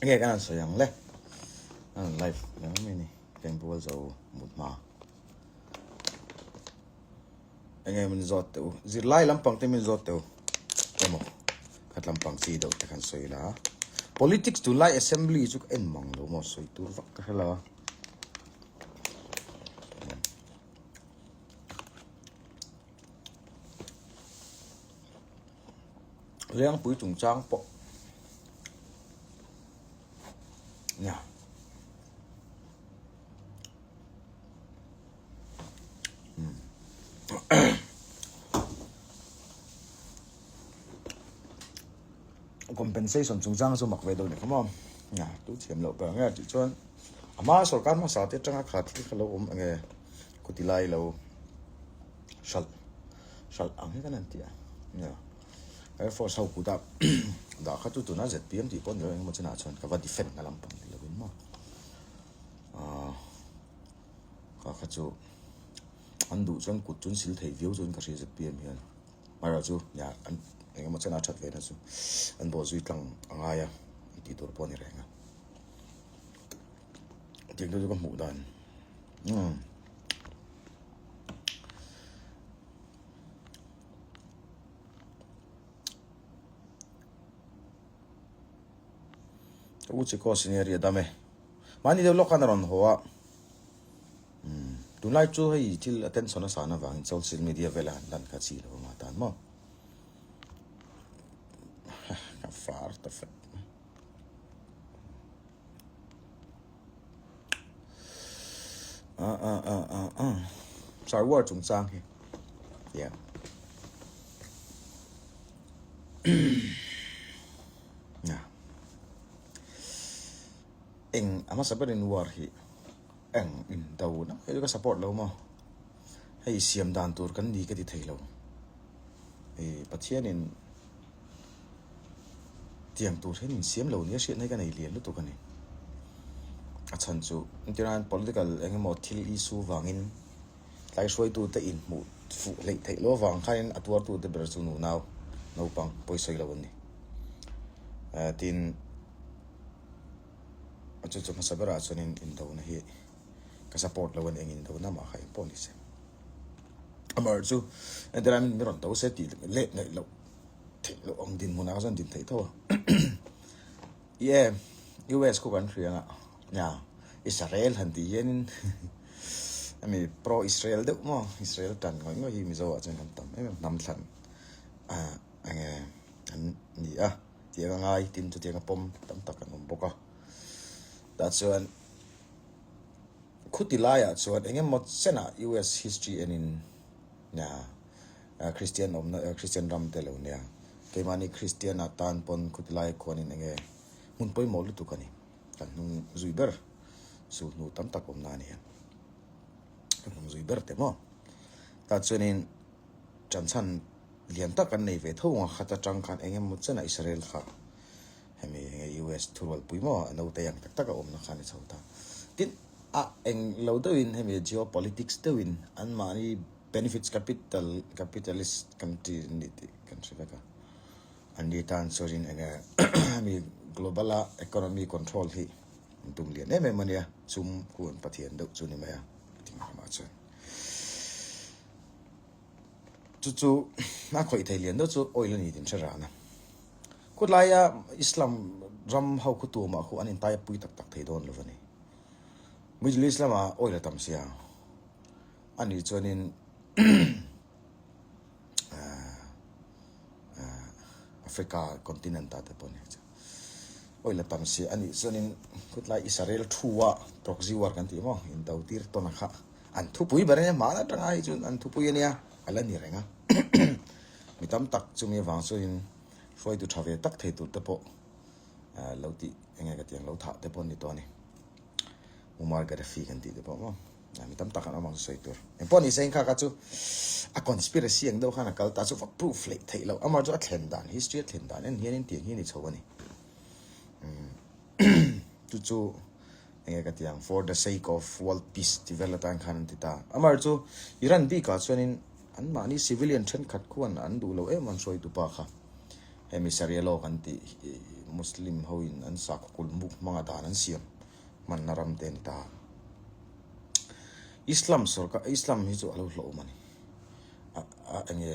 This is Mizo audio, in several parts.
Enge kan han sawi ang le? An han live leh mai mai ni. Ka inbual zo mut hma. Enge min zawt teh u? Zirlai lampang te min zawt teh u. Emaw khat lampang chi deuh te khan sawi la. Politics tunlai assembly chu ka en mang lo maw sawi tur vak ka hre lo a. Lengpui chungchang pawh nia compensation chungchang chu mak ve deuh a ni kha maw nia tu thiam loh ber ang e tih chuan a hma sorkar hmasa te atanga kha thil kha lo awm ang e khuti lai lo hralh hralh ang hi kan han ti a nia air force ho kut a dah kha chu tuna zpm tih pawh ni lo engemaw chinah chuan ka va defend na lampang ni lovin maw ah kha kha chu an duh chuan kut chu an sil thei viau chuan ka hria zpm hian amaherawh chu nia an engemaw chinah a that ve na chu an bawh zui tlang a ngai a tih tur pawh a ni reng a tiang te chu ka hmuh dan umm. Ka u Chiko senior hi a dam e. Mahni deuh lawk khan a rawn haw a. Umm tunlai chu hei thil attention a san avangin social media vela han lan kha chi lo anga tan maw. Ka far ta fat. Ah ah ah ah ah. Star Wars chungchang hi. Yeah. Yeah. Eng a hmasa berin war hi eng in do na hei ka support lo maw. Hei siam dan tur kan ni ka ti thei lo. Hei Pathianin Tiang tur hian min siam lo nia hriatna hi ka nei lian lutuk a ni. A chhan chu engtirah political eng emaw thil issue vangin tlai hruaitute inhmuh fuh hleih theih loh avang khanin a tuartute ber chu nunau naupang pawisawi lo an ni. Tin, chu chu hmasa berah chuanin indona hi ka support lo a ni, eng indona mah kha engpawh ni se. Amaherawhchu chu entirah min rawn to se tih leh ngaih loh. Theih loh ang dinhmunah kha chuan din theih tho a. Ie, US khu kan hria nga. Nia, Israel han tih hianin ami pro Israel deuh maw, Israel tan ngawih ngawih hi Mizo ah chuan kan tam em em hnam thlan ah enge an ni a tiang a ngai tin chutiang a pawm tam tak an awm bawk a. Tah chuan khuti laiah chuan engemaw chenah US history enin Nia, Kristian awmna, Kristian ram te lo nia. Keimahni Kristian atan pawn khutilai khuanin enge hmun pawimawh lutuk a ni. Kan hnung zui ber chu hnu tam tak awmna a ni a. Kan hnung zui ber te maw. Tah chuanin ṭanchhan lian tak an nei ve tho ang a, khat aṭang khan eng emaw chen a Israel kha hemi enge US thurualpui maw a naute ang tak tak a awmna kha a ni chho ta. Tin, A eng lo deuhin hemi geopolitics deuhin anmahni benefits capital capitalist country an ni tih kan hre vek a. Anni tan chuanin enge hemi global a economy control hi an tum lian em em a nia, sum khu an pathian deuh chu ni mai a tih ramah chuan. Chu chu a khawih thei lian deuh chu oil a ni tih an hre ran a. Khutlaia Islam ram ho khu tumah khu an intai pui tak tak thei dawn lo a ni. Middle East lamah oil a tam sia a nih chuanin Africa continent ah te pawh ni oil a tam sia a nih chuanin khutlai Israel thu a proxy war kan tih maw indo tir tawn a kha an thupui ber a nia hmaan atanga hi chuan an thupui a nia a la ni reng a mi tam tak chumi avang chuanin hruaitu tha ve tak thei tur te pawh lo tih enge ka tiang lo thah te pawh an ni tawh a ni. Muammar Gaddafi kan tih te pawh maw mi tam tak an awm ang sawi tur. Eng pawh ni se kha kha chu a conspiracy ang deuh khan a kal ta chu va proof leh theih loh amah chu a thlen dan history a thlen dan en hian in tiang hi a ni chho a ni. Chu chu enge ka tiang for the sake of world peace ti vel atan khan an ti ta. Amah chu Iran bikah chuanin anmahni civilian thenkhat khuan an duh lo em an hruaitupa kha. Hemi Sharia law kan tih hi Muslim hoin an sakhaw kulmuk hmanga dan an siam hmanna ram te a ni ta. Islam sorkar Islam hi chu a lo hlawhawm a ni. A a enge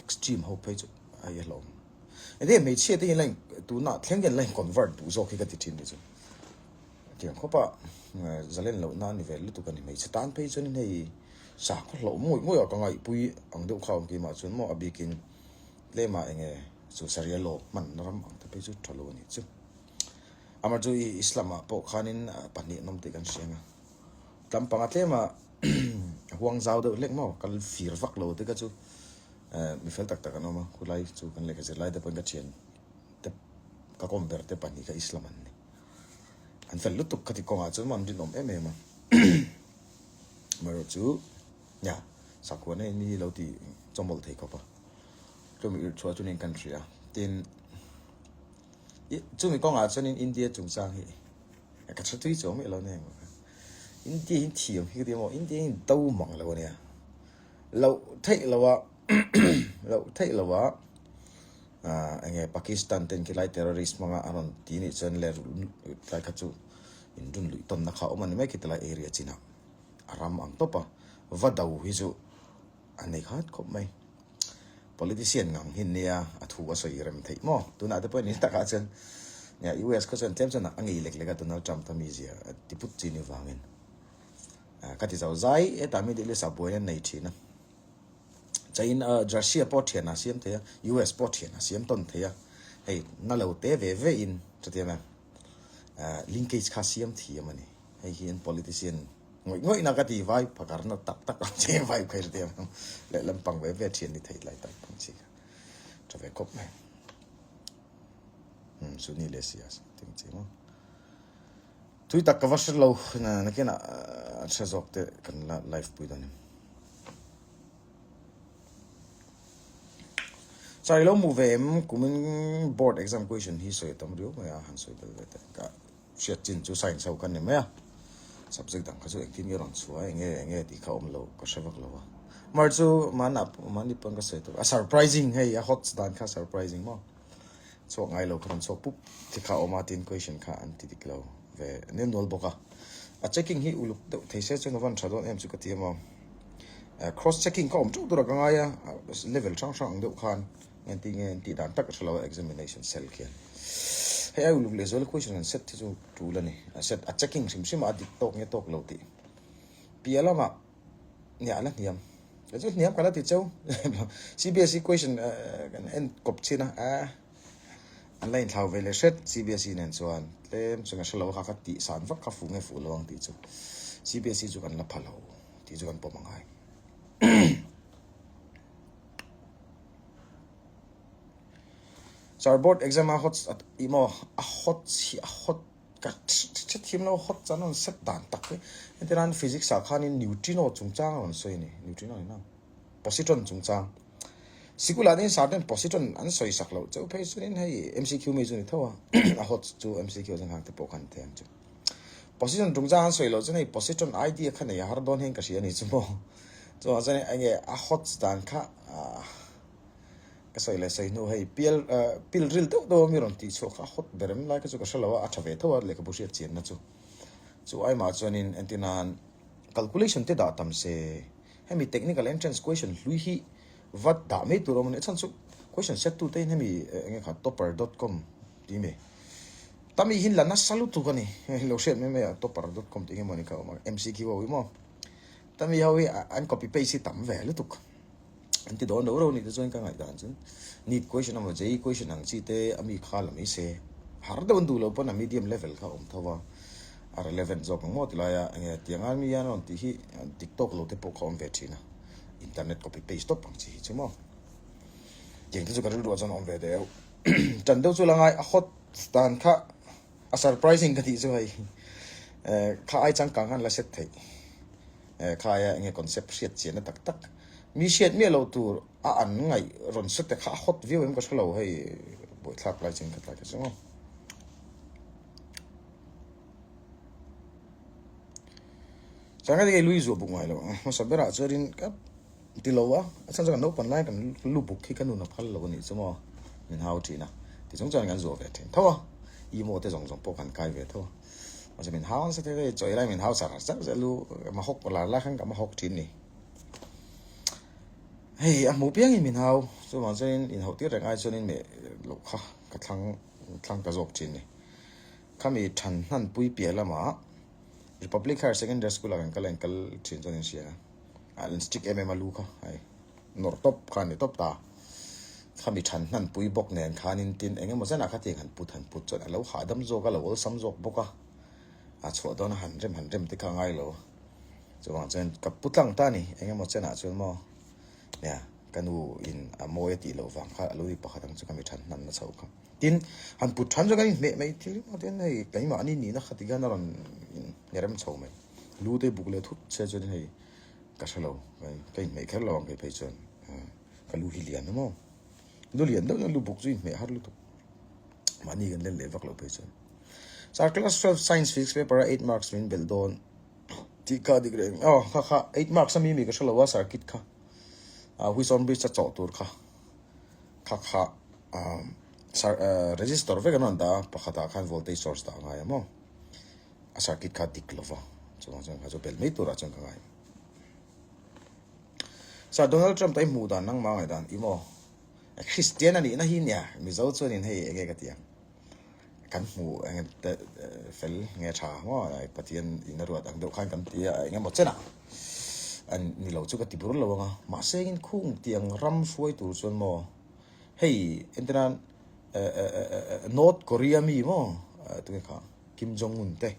extreme ho phei chu a i hlawhawm. Enge hmeichhia te hi la in tunah thleng hian la in convert duh zawk hi ka ti thin ni chu. Tiang khawp a zalen lohna a ni ve lutuk a ni. Hmeichhe tan phei chuan hei sakhaw hlauh ngawih ngawih a ka ngaihpui ang deuh kha awm keimah chuan maw a bikin tlema enge chu Sharia law hmanna ram ang te phei chu tha lo a nih chu. Amah chu i Islam ah pawh khanin pahnih an awm tih kan hria ang a. Tlam panga tlema huang zau deuh hlek maw kal fir vak lo te kha chu mi fel tak tak an awm a. Khulai chu kan lehkha zir lai te pawhin ka thian te ka kawm ber te pahnih kha Islam an ni. An fel lutuk khati kawngah chuan maw an rinawm em em a. Amaherawh chu nia sakhuana in mi lo ti chawmawlh thei khawp a. Chumi irh chhuah chu niin kan hria. Tin, chumi kawngah chuanin India chungchang hi ka hre tui chuang miah lo nia engmah kha. India hi thiam hi ka ti maw India hi do mang lo ania. Loh theih loh a loh theih loh a. Ahh enge Pakistan ten khilai terrorist hmanga a rawn ti nih chuan le tlai kha chu in run luih tawnna kha a awm a ni mai khi tilai area chinah a ram ang tawp a, va do hi chu a nei khat khawp mai. Politician ngang hi nia a thu a sawi rem theih maw? Tunah te pawh ni takah chuan nia US khaw chuan tlem chuan a ngei lek lek a Donald Trump ta mizia a ti put chi ni vangin ka ti zo zai hetah Middle East ah buaina nei thin a. China, Russia pawh thian a siam thei a, US pawh thian a siam tawn thei a, hei na lo te ve ve in chutiang a linkage kha siam thiam a ni. Hei hi an politician ngawih ngawih na ka ti vai phakar na tak tak ang che vai kha chutiang ang lehlam pang ve ve thian ni thei lai tak ang chi kha tha ve khawp mai. Um Sunni leh Shia ting chi maw. Tui tak ka va hre lo nakinah an hre zawk te kan la live pui dawn em. Chai lo mu ve em kumin board exam question hi sawi tam riau mai a han sawi bel ve teh ka hriat chin chu science ho khan ni mai a subject dang kha chu engtin nge rawn chhuah enge enge tih kha awm lo ka hre vak lo a mar chu mahna mahni pawn ka sawi tur a surprising hei a hot dan kha surprising maw. Chhuak ngai lo kha rawn chhuak pup te kha a awm a tin question kha an ti dik lo ve nel nual bawk a. A checking hi uluk deuh thei se chuan a van tha dawn em chu ka ti emaw. Cross checking kha awm teuh tur a ka ngai a, level hrang hrang ang deuh khan engti nge an tih dan tak a hre lo a examination cell khian. Hei ai uluk lehzual question an set hi chu tul a ni. A set a checking hrim hrim a a dik tawk nge tawk lo tih piah lamah Nia a la hniam. Ka chu hniam ka la ti cheu. CBSE question kan en kawp chin a. A an la inthlau ve leh hret CBSE nen chuan tlem chu ka hre lo kha ka tih san vak kha fuh nge fuh lo ang tih chu. CBSE chu kan la pha lo tih chu kan pawm a ngai. Sir board exam a hot i maw a hot hi a hot Ka hrethiam lo hot chuan rawn set dan tak hi. Heti nan physics ah khanin neutrino chungchang a rawn sawi a ni. Neutrino ni nang. Positron chungchang. Sikul ah hian certain positron an sawi sak loh chauh phei chuanin hei MCQ mi chu ni tho a. A hot chu MCQ chuan hang te pawh khan thei ang chu. Positron chungchang an sawi loh chuan hei positron idea kha nei a har dawn hian ka hria a ni chu maw. Chuvang chuan enge a hot dan kha ah. Ka sawi leh sawi hnu hei pial pil ril deuh deuh a mi rawn tih chhuah kha a hot ber em lai kha chu ka hre lo a, a tha ve tho a lehkhabu hriat chianna chu. Chu aimah chuanin entir nan calculation te dah tam se hemi technical entrance question hlui hi va dah mai tur a awm a ni. A chhan chu question set tu te hian hemi eng nge kha topper dot com tih mi tami hi la nasa lutuk a ni. Hei lo hriat mai mai a topper dot com tih nge mawni kha a awm a MCQ ho hi maw tami ho hi an copy paste hi tam ve lutuk. An ti dawn reuh reuh nih te chuan ka ngaihdan chuan NEET question emaw JEE question ang chi te a mi kha la mai se har deuh an duh loh pawn a medium level kha a awm tho a, a relevant zawk ang maw ti laia enge tiang a mi an rawn tih hi dik tawk lo te pawh kha awm ve thin a, internet copy paste tawp ang chi hi chu maw tiang te chu ka rilruah chuan a awm ve deuh tan deuh chu la ngai a hot dan kha a surprising ka tih chu hei kha ai changkang khan la set theih. Khaia enge concept hriat chianna tak tak mi hriat miah loh tur a an ngaih rawn hre te kha a hot viau em ka hre lo hei buaithlak lai chin kha tlai kha chu maw. Changa te lui zuah buk ngai lo ang hmasa berah chuanin ka ti lo a a chhan chu kan naupang lai kan lu buk hi ka nun a phal lo a nih chu maw. min hau thin a, ti chung chuan kan zuah ve thin tho a, emaw te zawng zawng pawh kan kai ve tho a, mahse min hau nasa thei vei, chawi lai min hau char char zel u, ma hawk lar lai khan ka ma hawk thin ni. Hei a hmuh piangin min hau, chuvang chuanin inhauh tir reng ai chuanin meh loh kha ka thlang thlang ta zawk thin ni. Khami than hnan pui piah lamah Republic Higher Secondary School ah kan kal a, in kal thin chuan in hria a, an strict em em a lu kha hei nawrh tawp kha a ni tawp ta. Khami than hnan pui bawk nen khanin tin eng emaw zenah khatiang han put han put chuan a lo hahdam zawk a, a lo awlsam zawk bawk a, a chhuah dawn a han rem han rem te kha a ngai lo. Chuvang chuan ka pu tlang ta a ni, eng emaw chenah chuan maw nia ka nu in a mawi a tih loh vang kha a lo ni pakhat ang chu ka mi than hnan na chho kha. Tin, han put than chu kan inhmeh mai thil ringawt hian hei keimahni nihna kha ti hian a rawn inrem chho mai. Lu te buk leh thut che chuan hei ka hre lo, ka inhmeh kher lo ang kei phei chuan ka lu hi lian a maw. Lu lian deuh deuh lu buk chu inhmeh har lutuk. Mahni kan len leh vak loh phei chuan. Sir class 12 science physics paper a 8 marks min belh dawn. Tih kha dik reng aw kha kha 8 marks a mi mi ka hre lo a circuit kha ah Whiston bridge a chawh tur kha kha kha ah sir resistor vek an rawn dah a pakhat ah khan voltage source dah a ngai a maw a circuit kha dik lo va chuvang chuan kha chu bel mai turah chuan ka ngai Sir Donald Trump ta i hmuh dan nangmah ngaih dan i maw Christian a nih na hi nia Mizo chuanin hei enge ka ti ang. Kan hmu eng te fel nge tha maw Pathian in a ruat ang deuh khan kan ti a eng emaw chenah an ni lo chu ka ti bur lo ang a mahse engin khung tiang ram hruai tur chuan maw hei entirnan North Korea mi maw tunge kha Kim Jong Un te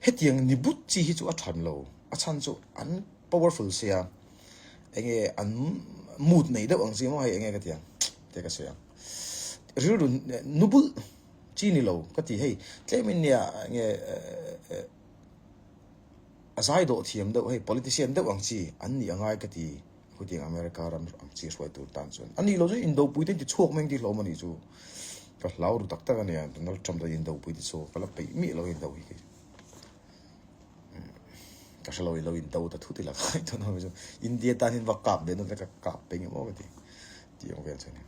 hetiang ni but chi hi chu a than lo a chhan chu an powerful sia enge an mood nei deuh ang chi maw hei enge ka ti ang te ka sawi ang. Rilru nu bulh chi ni lo ka ti hei tlemin nia nge a zai dawh thiam deuh hei politician deuh ang chi an nih angai ka ti khutiang America ram ang chi hruai tur tan chuan a nih lo chu indopui te an ti chhuak mai ang tih hlawm a nih chu ka hlau ru tak tak a nia Donald Trump chuan indopui ti chhuak ka la peih miah lo indo hi kei ka hre lo i lo indo ta thut ila ka ngaihtuah na chu India tan hian va kap ve nawn ka kap peng emaw ka ti tih ang vel chu a ni.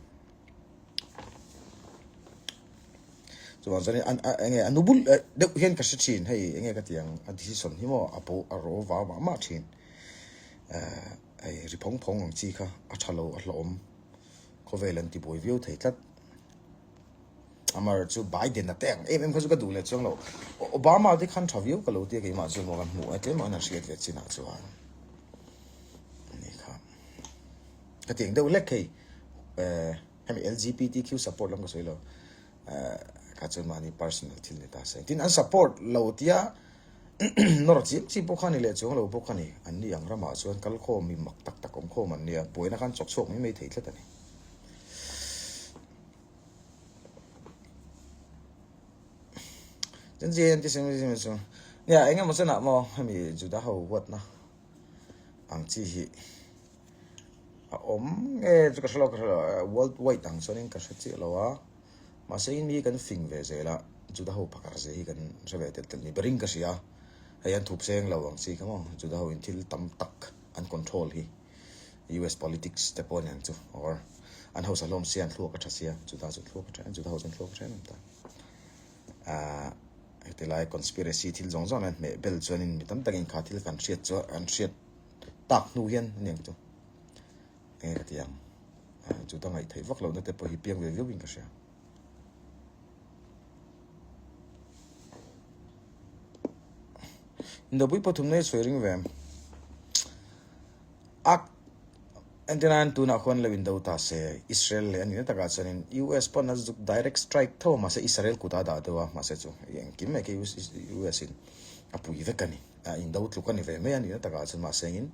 Chuan chuan an a enge a nu bul deuh hian ka hre thin hei enge ka ti ang a decision hi maw a pawh a ro vau mah mah thin eh hei ri phawng phawng ang chi kha a tha lo a hlawhawm khawvel an ti buai viau thei tlat amar chu Biden a te ang em em kha chu ka duh leh chuang lo Obama te khan tha viau ka lo tia keimah chu maw kan hmuh a tlem ang an hriat ve chinah chuan ani kha. Ka ti ang deuh hlek hei eh hemi LGBTQ support lam ka sawi lo eh kha chuan mahni personal thil ni ta se tin an support lo tia nawr chiam chiam pawh kha ni leh chuang lo bawk a ni an ni ang ramah chuan kal khawm mi mak tak tak awm khawm an nia buaina khan chawk chhuak mai mai thei tlat a ni. Chen chen ti sim sim nia engemaw chenah maw hemi Juda ho huatna ang chi hi A awm nge chu ka hre lo ka hre lo world wide ang chuanin ka hre chiah lo a mahse in mi kan fing ve zel a juda ho phakar zia hi kan hre ve tel tel ni berin ka hria hei an thup seng lo ang chi kha maw juda ho in thil tam tak an control hi US politics te pawh aniang chu or an hausa hlawm sia an thluak a tha sia juda chu thluak a tha em juda ho chu an thluak a tha em em ta ah heti lai conspiracy thil zawng zawng an hmeh bel chuanin mi tam takin kha thil kan hriat chu an hriat tak hnu hian aniang chu enge ka ti ang chu ta ngaih theih vak lohna te pawh hi piang ve viau in ka hria. Indopui pathum nei sawi ring ve ak entirnan tunah khuan lo indo ta se Israel leh a nihna takah chuanin US pawn a zuk direct strike tho a mahse Israel kutah a dah deuh a mahse chu engkim mai khi US in a pui vek a ni. A indo tluk a ni ve mai a nihna takah chuan mahse engin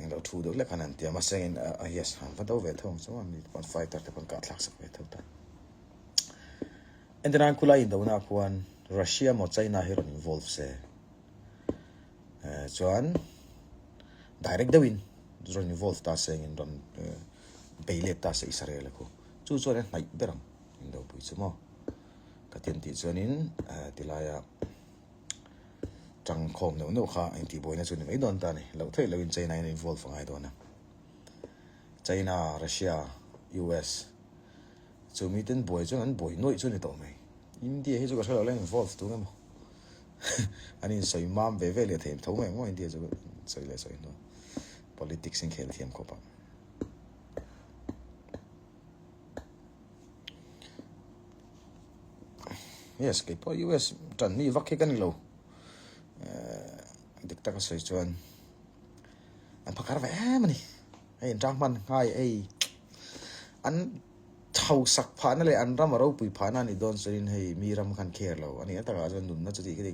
englo thu deuh hlek khan an ti a mahse engin yes an va do ve tho ang chu an ni pawn fighter te pawn kah thlak sak ve tho ta. Entirnan khulai indona khuan Russia emaw China hi rawn involve se chuan direct deuhin rawn involve ta se engin rawn bei let ta se Israel a khu chu chuan a hnaih ber ang indopui chu maw. Ka tian tih chuanin tilaia tang khawm neuh neuh kha engtih buaina chu ni mai dawn ta a ni. Loh theih lohin China in a involve a ngai dawn a. China, Russia, US chu miten buai chuan an buai nuaih chu a ni tawh mai. India hi chu ka hre lo la involve tu nge maw an insawi mam ve ve leh thei tho mai maw India chu sawi leh sawi hnu politics in khel thiam khawp a. Yes kei pawh US tan mi vak hi ka ni lo dik taka sawi chuan an phakar ve em a ni hei an tang hman nghai ei an hausak phahna leh an ram a ropui phahna a nih dawn chuanin hei mi ram khan care lo a ni a takah chuan nunna chu tih ka ti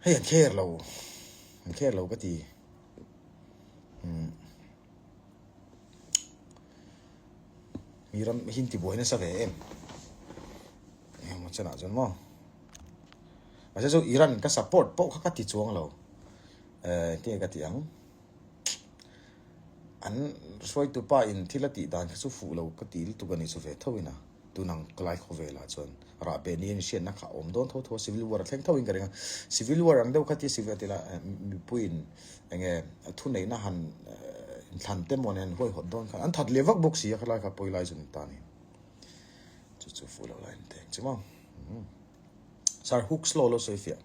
hei an care lo an care lo ka ti umm. Mi ram hi inti buai nasa ve em engemaw chenah chuan maw mahse chu Iran ka support pawh kha ka ti chuang lo eh tinge ka ti ang an hruaitu pa in thil a tih dan kha chu fuh lo ka ti lutuk a ni chu ve tho in a. Tun ang ka lai khawvelah chuan rah beh ni a ni hriatna kha a awm dawn tho tho a, civil war a thleng tho in ka ring a, civil war ang deuh kha tia civil tila mipuiin eng nge thuneihna han inthlan te maw nen huaihawt dawn khan an that leh vak bawk si a khalai kha pawi lai chu ni ta ni chu chu fuh loh lai ni teng chu maw Sir Hooke's law lo sawi fiah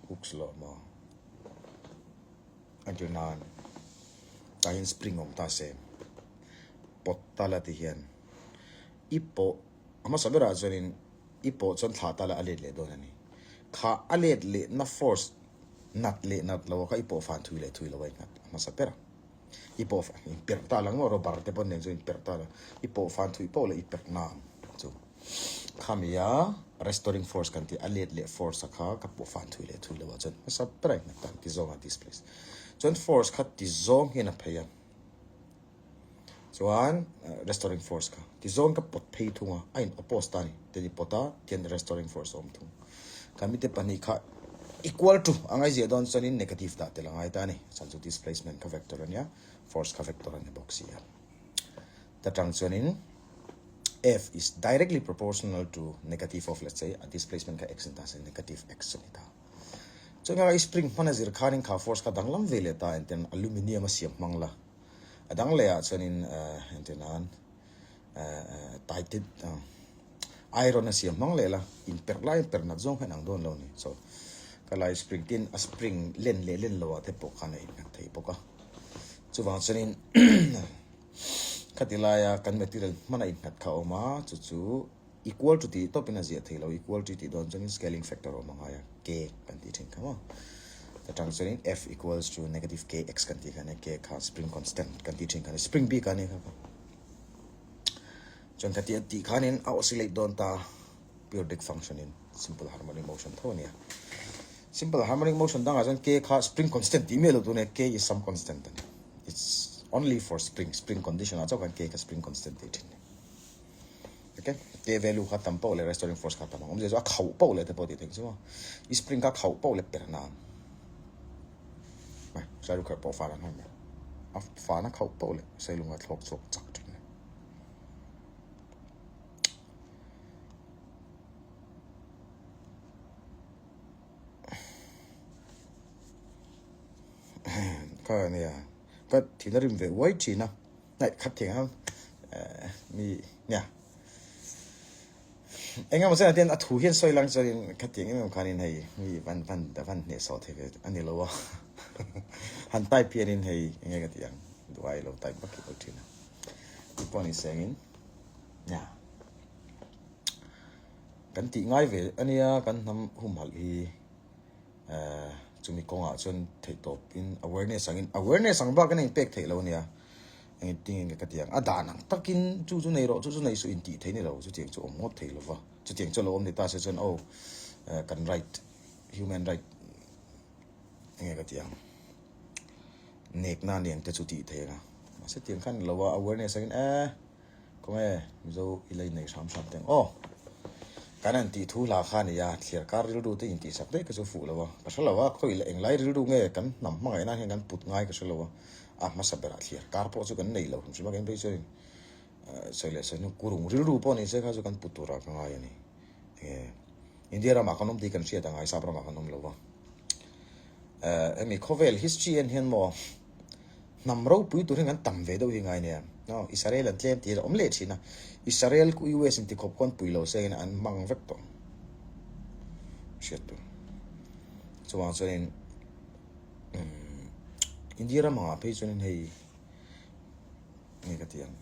Hooke's law maw A ti nan tah hian spring awm ta se pawt ta la ti hian i pawh a hmasa berah chuanin i pawh chuan thlah ta la a let leh dawn a ni. Kha a let lehna force nat leh nat lo kha i pawh fan thui leh thui lo a innghat a hmasa ber a. I pawh in perh ta lang maw rubber te pawn nen chuan in perh ta la i pawh fan thui poh leh i perh na ang chu. Khami a restoring force kan tih a let leh force a kha ka pawh fan thui leh thui lo ah chuan hmasa ber a innghat ta ti zawng a displace chuan force kha ti zawng hian a phei a chuan restoring force kha ti zawng ka pawt phei thung a a in oppose ta a ni ten i pawt a tian restoring force a awm thung khami te pahnih kha equal to a ngaihziah dawn chuan in negative dah tel a ngai ta a ni chhan chu displacement kha vector a nia force kha vector a ni bawk si a. Ta tang chuanin F is directly proportional to negative of let's say a displacement kha x in ta se negative x chu ni ta. Chuan kha i spring hman a zir khanin kha force kha danglam ve leh ta enten aluminium a siam hmang la. A dang leh ah chuanin enten an titan iron a siam hmang leh la in perh lai in perh nat zawng kha in ang dawn lo ni. So ka lai spring tin a spring len leh len lo ah te pawh khan a innghat thei bawk a. Chuvang chuanin Khati laia kan material hmana innghat kha a awm a, chu chu equal to tih tawpin a ziah thei lo, equal to tih dawn chuanin scaling factor a awm a ngai a, k kan tih thin kha maw. Ta tang chuanin F equals to negative kx kan tih kha nia, k kha spring constant kan tih thin kha nia, spring bik a nia kha kha. Chuan khati a tih khanin a oscillate dawn ta. Periodic function in simple harmonic motion tho a nia. Simple harmonic motion dangah chuan k kha spring constant tih miah lo tur a nia, k is some constant a ni. It's only for spring, spring condition ah chauh khan k kha spring constant tih thin a ni. Okay, k value kha tam poh leh restoring force kha tam ang. Awmzia chu a khauh poh leh te pawh tih theih chu maw. I spring kha khauh poh leh per na ang. Mai, Shah Rukh kha pawh fan a hman mai. A fan a khauh poh leh Sailunga thlawk chhuak chak thin a ni. Kha nia ka thil a rim ve uai thin a hnaih khat thei ang eh mi nia eng emaw chuan tian a thu hian sawi lang chuanin khatiang em em khanin hei mi van van van hnehsawh thei ve a ni lo a han type hianin hei eng nge ka tih ang duai lo type vak hi ka thin a tupawh ni sengin. Nia. Kan tih ngai ve a nia kan hnam humhalh hi eh chumi kawngah chuan theih tawp in awareness angin awareness ang bak in a inpek theih lo a nia. Engtin nge ka ti ang a dan ang takin chu chu nei rawh chu chu nei suh intih theih ni lo chutiang chu awm ngawt thei lo va chutiang chu a lo awm ni ta se chuan aw eh kan right human right enge ka ti ang nekna aniang te chu tih theih ang a mahse tiang khan ni lo a awareness angin eh. Khawnge Mizo i lei nei hram hram teng aw. Kan han tih thu hla kha a ni a, thliar kar rilru te intih sak daih ka chu fuh lo a, ka hre lo a, khawi leh englai rilru nge kan hnam hmangaih nan hian kan put ngai ka hre lo a, a hmasa berah thliar kar pawh chu kan nei lo hrim hrim a, kan phei chuan sawi leh sawi hnu kurung rilru pawh ni se kha chu kan put turah ka ngai a ni. Enge India ramah kan awm tih kan hriat a ngai, sap ramah kan awm lo a. Hemi khawvel history en hian maw. Hnam ropui tur hian kan tam ve deuh hi ngai nia. No, Israel an tlem tih a awm leh thin a. Israel khu US in tikhawp khawn pui lo se in an hmang vek tawh. Hriat tur. Chuvang chuanin umm India ram angah phei chuanin hei nge ka ti ang.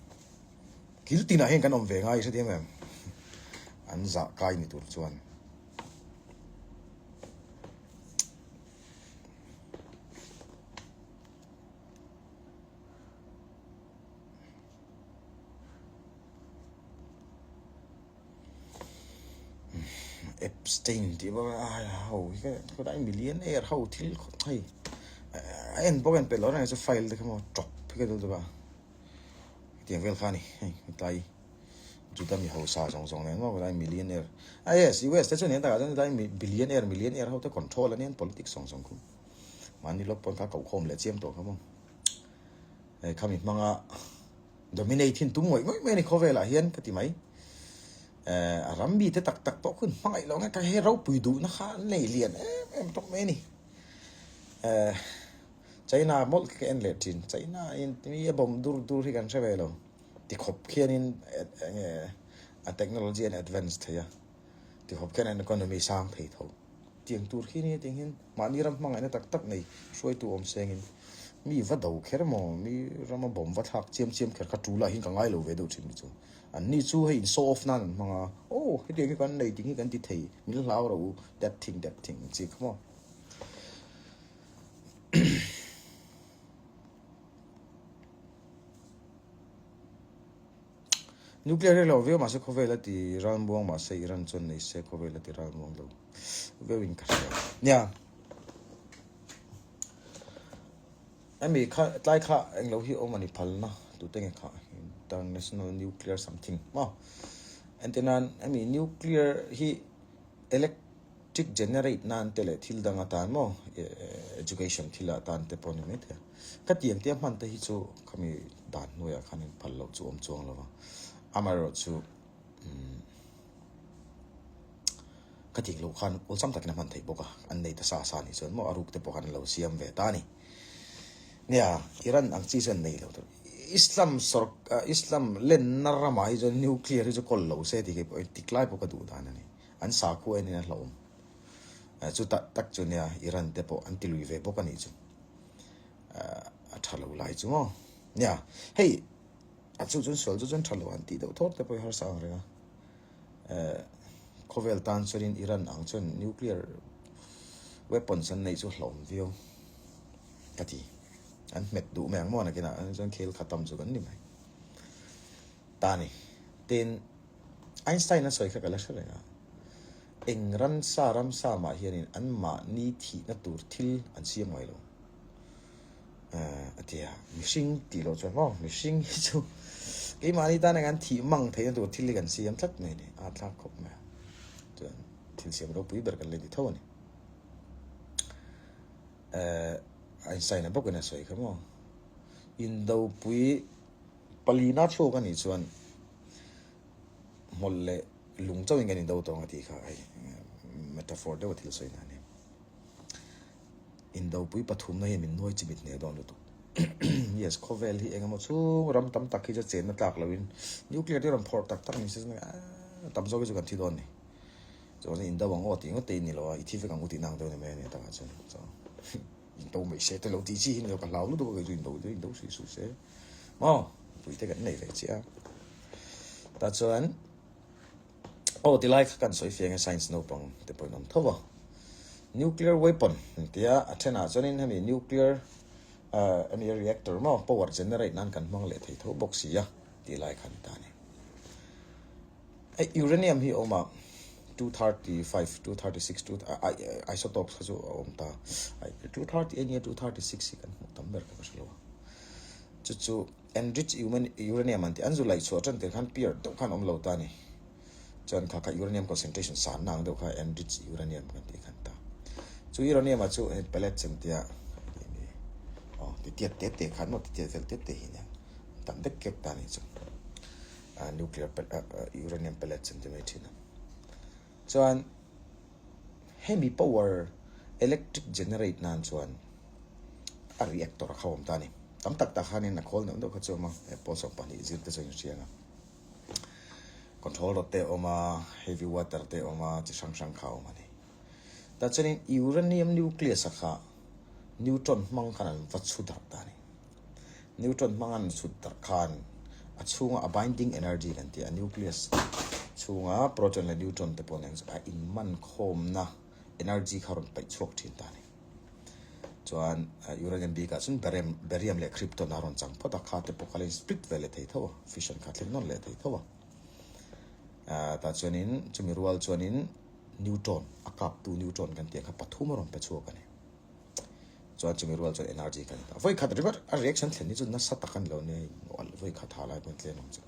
Kil tinah hian kan awm ve ngai hrethiam em? An zah kai ni tur chuan. Epstein tih bawk a ai ho hi ka khawlai millionaire ho thil hei a en bawk a en peih loh reng chu file te kha maw tawp hi ka duh deuh a hetiang vel kha a ni hei hetlai Juda mi hausa zawng zawng nen maw khawlai millionaire ah yes US te chu nen takah chuan hetlai billionaire millionaire ho te control a nia politics zawng zawng khu. Mahni lawk pawn kha ko khawm leh chiam tawh kha maw. Hei khami hmanga dominate hin tum ngawih ngawih mai a ni khawvelah hian ka ti mai. Eh a ram mi te tak tak pawh khun hmangaih lo nge ka he ropui duhna kha an nei lian em em tawp mai a ni. Eh China mawlh khi ka en leh thin. China in mi a bawm dur dur hi kan hre ve lo. Tikhawp khianin enge a technology an advance thei a. Tikhawp khian an economy sang thei tho. Tiang tur khi nia tiang hian mahni ram hmangaihna tak tak nei hruaitu awm sengin mi va do kher maw mi rama bawm va thlak chiam chiam kher kha tul ah hian ka ngai lo ve deuh thin chu. An ni chu hei in show off nan an hmang a, aw hetiang hi kan nei ting hi kan ti thei min hlau ro u that thing that thing ang chi kha maw. Nuclear hi lo viau mahse khawvel a ti ralmuang mahse Iran chuan nei se khawvel a ti ralmuang lo viau in ka hria. Nia. Hemi kha tlai kha englo hi awm ani phalna tute nge kha international nuclear something maw. Entirnan hemi nuclear hi elect Trick generate nan te leh thil dang atan maw education thil atan te pawh a ni maithei a. Ka tiang tia hman te hi chu khami dan hnuaiah khan in phal loh chu awm chuang lo va. Amaherawhchu umm ka tih loh khan awlsam takin a hman theih bawk a, an nei ta sa sa nih chuan maw a ruk te pawh khan an lo siam ve ta a ni. Nia, Iran ang chi chuan nei lo tur. Islam sawrk Islam lenna ramah hi chuan nuclear hi chu kawl lo se tih keipawh hi tik lai pawh ka duh dan a ni. An sakhua enin a hlauhawm. Chutah tak chu nia Iran te pawh an ti lui ve bawk a nih chu. A tha lo lai chu maw. Nia, hei a chu chuan sual chu chuan tha lo an tih deuh thawr te pawh hi harsa ang reng a. Khawvel tan chuanin Iran ang chuan nuclear weapons an neih chu hlauhawm viau ka ti. An hmet duh mai ang maw nakinah chuan khel khatam chu kan ni mai. Ta ni. Tin. Einstein a sawi kha ka la hre reng a, eng ransa ramsa mah hianin anmahni thihna tur thil an siam ngai lo a ti a, mihring tih loh chuan maw mihring hi chu keimahni tan eng an thih mang theihna tur thil hi kan siam tlat mai a ni, a thlak khawp mai a, chuan thil siam ropui ber kan la ti tho a ni. Einstein a bawkin a sawi kha maw, indopui Palina chhuak a nih chuan hmawlh leh lung chauhin kan indo tawng a tih kha hei metaphor deuha thil sawi na a ni. Indopui pathumna hian min nuai chimit hneh dawn lutuk. Yes, khawvel hi engemaw chhung ram tam tak hi chu chenna tlak loin nuclear te rawn phawrh tak tak ni se tam zawk hi chu kan thi dawn ni. Chuan indo ang aw tih ngawt te in ni lo a, i thi vek ang u tih nang deuh ni mai a ni takah chuan. So. Indo mai se te lo tih chi hi ni lo ka hlau lutuk a kei chu indo te indo hrih suh se maw pui te kan nei ve chiah a tah chuan aw tilai kha kan sawi fiang e science naupang te pawhin awm tho a nuclear weapon an tia a thenah chuanin hemi nuclear ah hemi reactor maw power generate nan kan hmang leh thei tho bawk si a tih lai kha a ni ta a ni. Hei uranium hi a awm a, 235, 236, 2 isotopes kha chu a awm ta. 238 nge 236 hi kan hmuh tam ber kha ka hre lo a. Chu chu enriched uranium an tih an zu laih chhuah tan tir khan pure deuh khan awm lo ta a ni. Chuan kha kha uranium concentration sanna ang deuh kha enriched uranium kan tih khan ta. Chu uranium ah chu hei pellets an tia aw ti tiat te te khan maw ti tiat vel te te hi nia tam dek kek ta a ni chu. Nuclear uranium pellets an ti mai thin a. Chuan hemi power electric generate nan chuan a reactor a kha awm ta a ni. Tam tak tak khanin a khawl neuh neuh kha chu a awm a, he pawl 12 zir te chu a inhriang a. Control rod te a awm a, heavy water te a awm a, chi hrang hrang kha a awm a ni. Tah chuanin uranium nucleus a kha neutron hmang khan an va chhu darh ta a ni. Neutron hmang an chhut darh khan a chhunga a binding energy kan tih a, nucleus chhunga proton leh neutron te pawh nen a inman khawmna energy kha a rawn paih chhuak thin ta a ni. Chuan uranium bikah chuan barium barium leh krypton a rawn chang phawt a, kha te pawh kha la in split ve leh thei tho a, fission kha a thleng nawn leh thei tho a. Tah chuanin chumi rual chuanin neutron a kaptu neutron kan tih ang kha pathum a rawn pe chhuak a ni. Chuan chumi rual chuan energy kan ta. Vawi khat ringawt a reaction thlen hi chu nasa tak a ni lo nia vawi khat ha lai pawhin tlem ang chu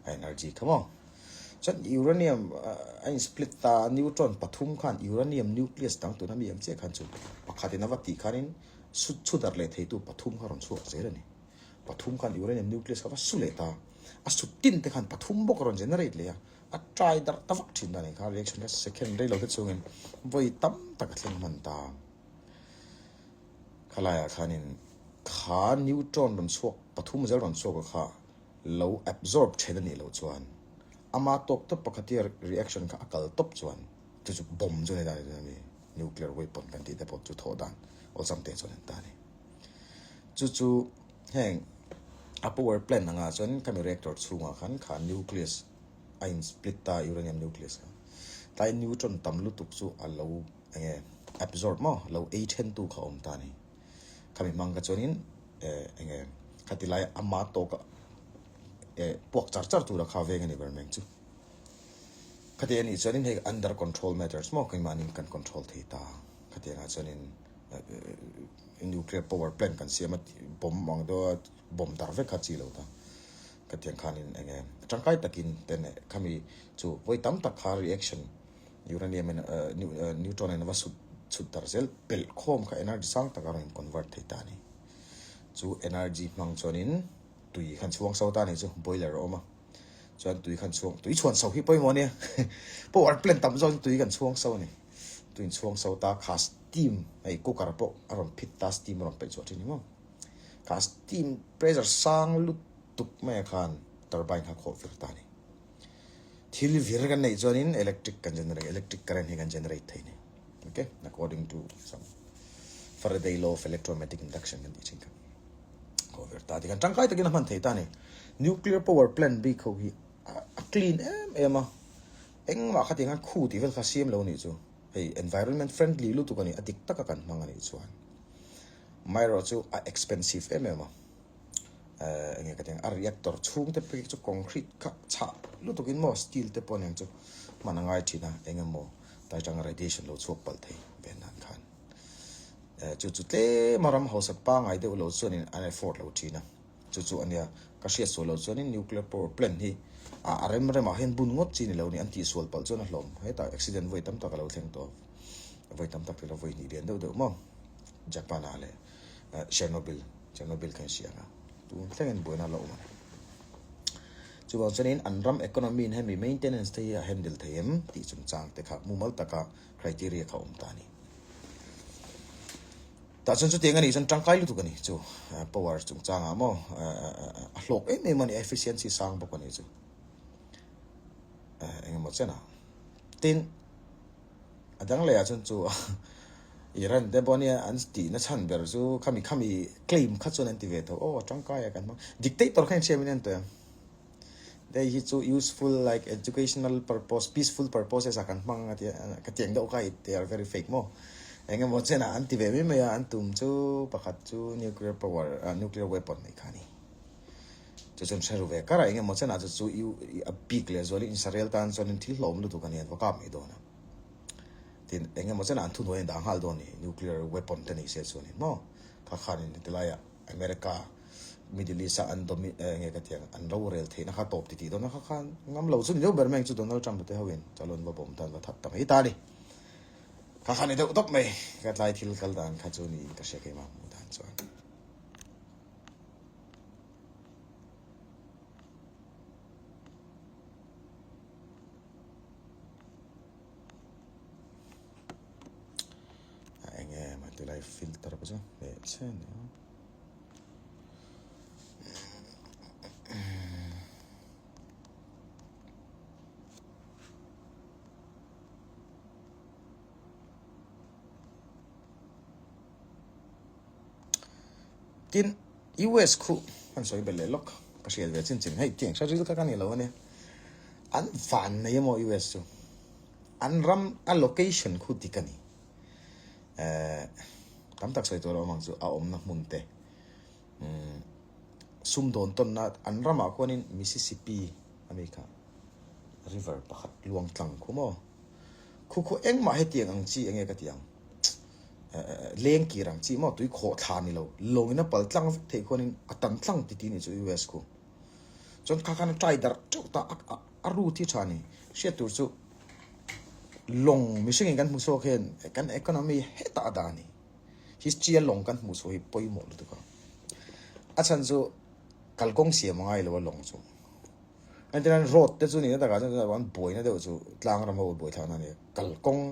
a energy kha maw. Chuan uranium a in split ta neutron pathum khan uranium nucleus dang tuna mi ang chiah khan chu pakhatin a va tih khanin su chhu darh leh theitu pathum kha rawn chhuak zel a ni. Pathum khan uranium nucleus kha va su leh ta. A su tin te khan pathum bawk a rawn generate leh a. A try darh ta vak thin a ni kha reaction kha second rei lo te chungin vawi tam tak a thleng hman ta. Khalaiah khanin kha neutron rawn chhuak pathum zel rawn chhuak a kha lo absorb then a nih loh chuan ama tawk tawp pakhat hi reaction kha a kal tawp chuan chu chu bomb chu a ni ta a ni nuclear weapon kan tih te pawh chu thawh dan awlsam te chuan an ta a ni. Chu chu heng a power plant angah chuan khami reactor chhungah khan kha nucleus a in split ta uranium nucleus kha tlai neutron tam lutuk chu a lo eng nge absorb maw lo ei then tu kha awm ta a ni khami hmang kha chuanin eh eng nge khati lai ama tawka eh puak char char tura kha veng a ni ber mai ang chu khati a nih chuanin hei under control matters maw keimahni kan control thei ta khati angah chuanin nuclear power plant kan siam a bomb ang deuha bomb dar vek kha chi lo ta. Ka tiang khanin eng nge tangkai takin te neh khami chu vawi tam tak kha reaction uranium in neutron in a va sut chhut darh zel pelh khawm kha energy sang tak a rawn in convert thei ta a ni. Chu energy hmang chuanin tui khan chhuang so ta a ni chu boiler a awm a chuan tui khan chhuang tui chhuan so hi pawimawh a nia power plant tam zawk in tui kan chhuang so a ni. Tui in chhuang so ta kha steam hei cooker pawh a rawn phit ta steam a rawn peih chhuah thin ni maw. Kha steam pressure sang lutuk mai ah khan turbine kha khawh vir ta a ni. Thil vir kan neih chuanin electric kan generate electric current hi kan generate thei a ni. Okay according to some Faraday law of electromagnetic induction kan tih thin kha. Khawh vir ta tikhan tangkai takin a hman thei ta a ni. Nuclear power plant bik ho hi a clean em em a engmah khatiang khan khu tih vel kha siam lo nih chu hei environment friendly lutuk a ni a dik taka kan hmang a nih chuan. Amaherawh chu a expensive em em a, eh enge ka ti ang a reactor chhung te phei chu concrete kha chhah lutuk in maw steel te pawh nen chu hman a ngai thin a eng emaw tai tanga radiation lo chhuak palh thei ve nan khan eh chu chu tlem a ram hausa pangai deuh lo chuan in an afford lo thin a chu chu ania ka hriat sual lo chuan in nuclear power plant hi a rem rem ah hian bun ngawt chi ni lo ni an tih sual palh chuan a hlawm hetah accident vawi tam tak a lo thleng tawh vawi tam tak te lo vawi hnih lian deuh deuh maw. Japan ah leh Chernobyl, Chernobyl kha in hria ang a, tun thlengin buaina a la awm a ni. Chuvang chuanin an ram economy in hemi maintenance te hi a handle thei em tih chungchang te kha mumal taka criteria kha awm ta a ni. Tah chuan chutiang a nih chuan tangkai lutuk a ni chu power chungchangah maw a hlawk em em a ni, efficiency sang bawk a ni chu engemaw chen ah. Tin. A dang leh ah chuan chu Iran te pawh nia an tihna chhan ber chu khami khami claim kha chuan an ti ve tho aw tangkai ah kan hmang dictator kha inhriam in an tawih ang hei hi chu useful like educational purpose peaceful purposes ah kan hmang a tia ka tiang deuh kha they are very fake maw eng emaw chen ah an ti ve mai mai a an tum chu pakhat chu nuclear power ah nuclear weapon nei kha a ni chu chuan hre ru ve kar a eng emaw chen ah chu chu a bik leh zualin Israel tan chuan thil hlawm lutuk a ni an va kap mai dawn a. Tin, eng emaw chen ah an thuhnuai an dah nghal dawn ni, nuclear weapon te nei se chuanin maw? Kha khanin heti laiah America, Middle East a an domi eh enge ka ti ang, an rorel theihna kha tawp titih dawn a, kha khan ngam lo chu ni deuh ber mai ang chu Donald Trump te hoin chuan va bawm tan va that ta mai ta a ni. Kha khan ni deuh tawp mai, ka tlai thil kal dan kha chu niin ka hria keimah hmuh dan chuan. A eng em a tilai filter pawh chu hmeh che a ni a. Tin, US khu kan sawi belh leh lawk, ka hriat ve chin chin hei tiang hre ril kha ka ni lo a nia. An van nei emaw US chu an ram a location khu dik a ni. Eh, tam tak sawi tur a awm ang chu a awmna hmun te umm sumdawn tawnna an ramah khuanin Mississippi a mi kha river pakhat luang tlang khu maw. Khu khu engmah hetiang ang chi enge ka ti ang. Leng kir ang chi maw tui khawh thla ni lo lawngin a pal tlang vek theih khuanin a tam tlang ti ti ni chu US khu. Chuan kha khan a try darh teuh ta a a route hi tha ni. Hriat tur chu lawng mihringin kan hmu chhuak hian kan economy hetah a dah a ni. History a lawng kan hmuh chhuah hi pawimawh lutuk a. A chhan chu kalkawng siam a ngai lo a lawng chu. Entirnan road te chu nihna takah chuan an buaina deuh chu tlang ram ho buai thlakna a ni a, kalkawng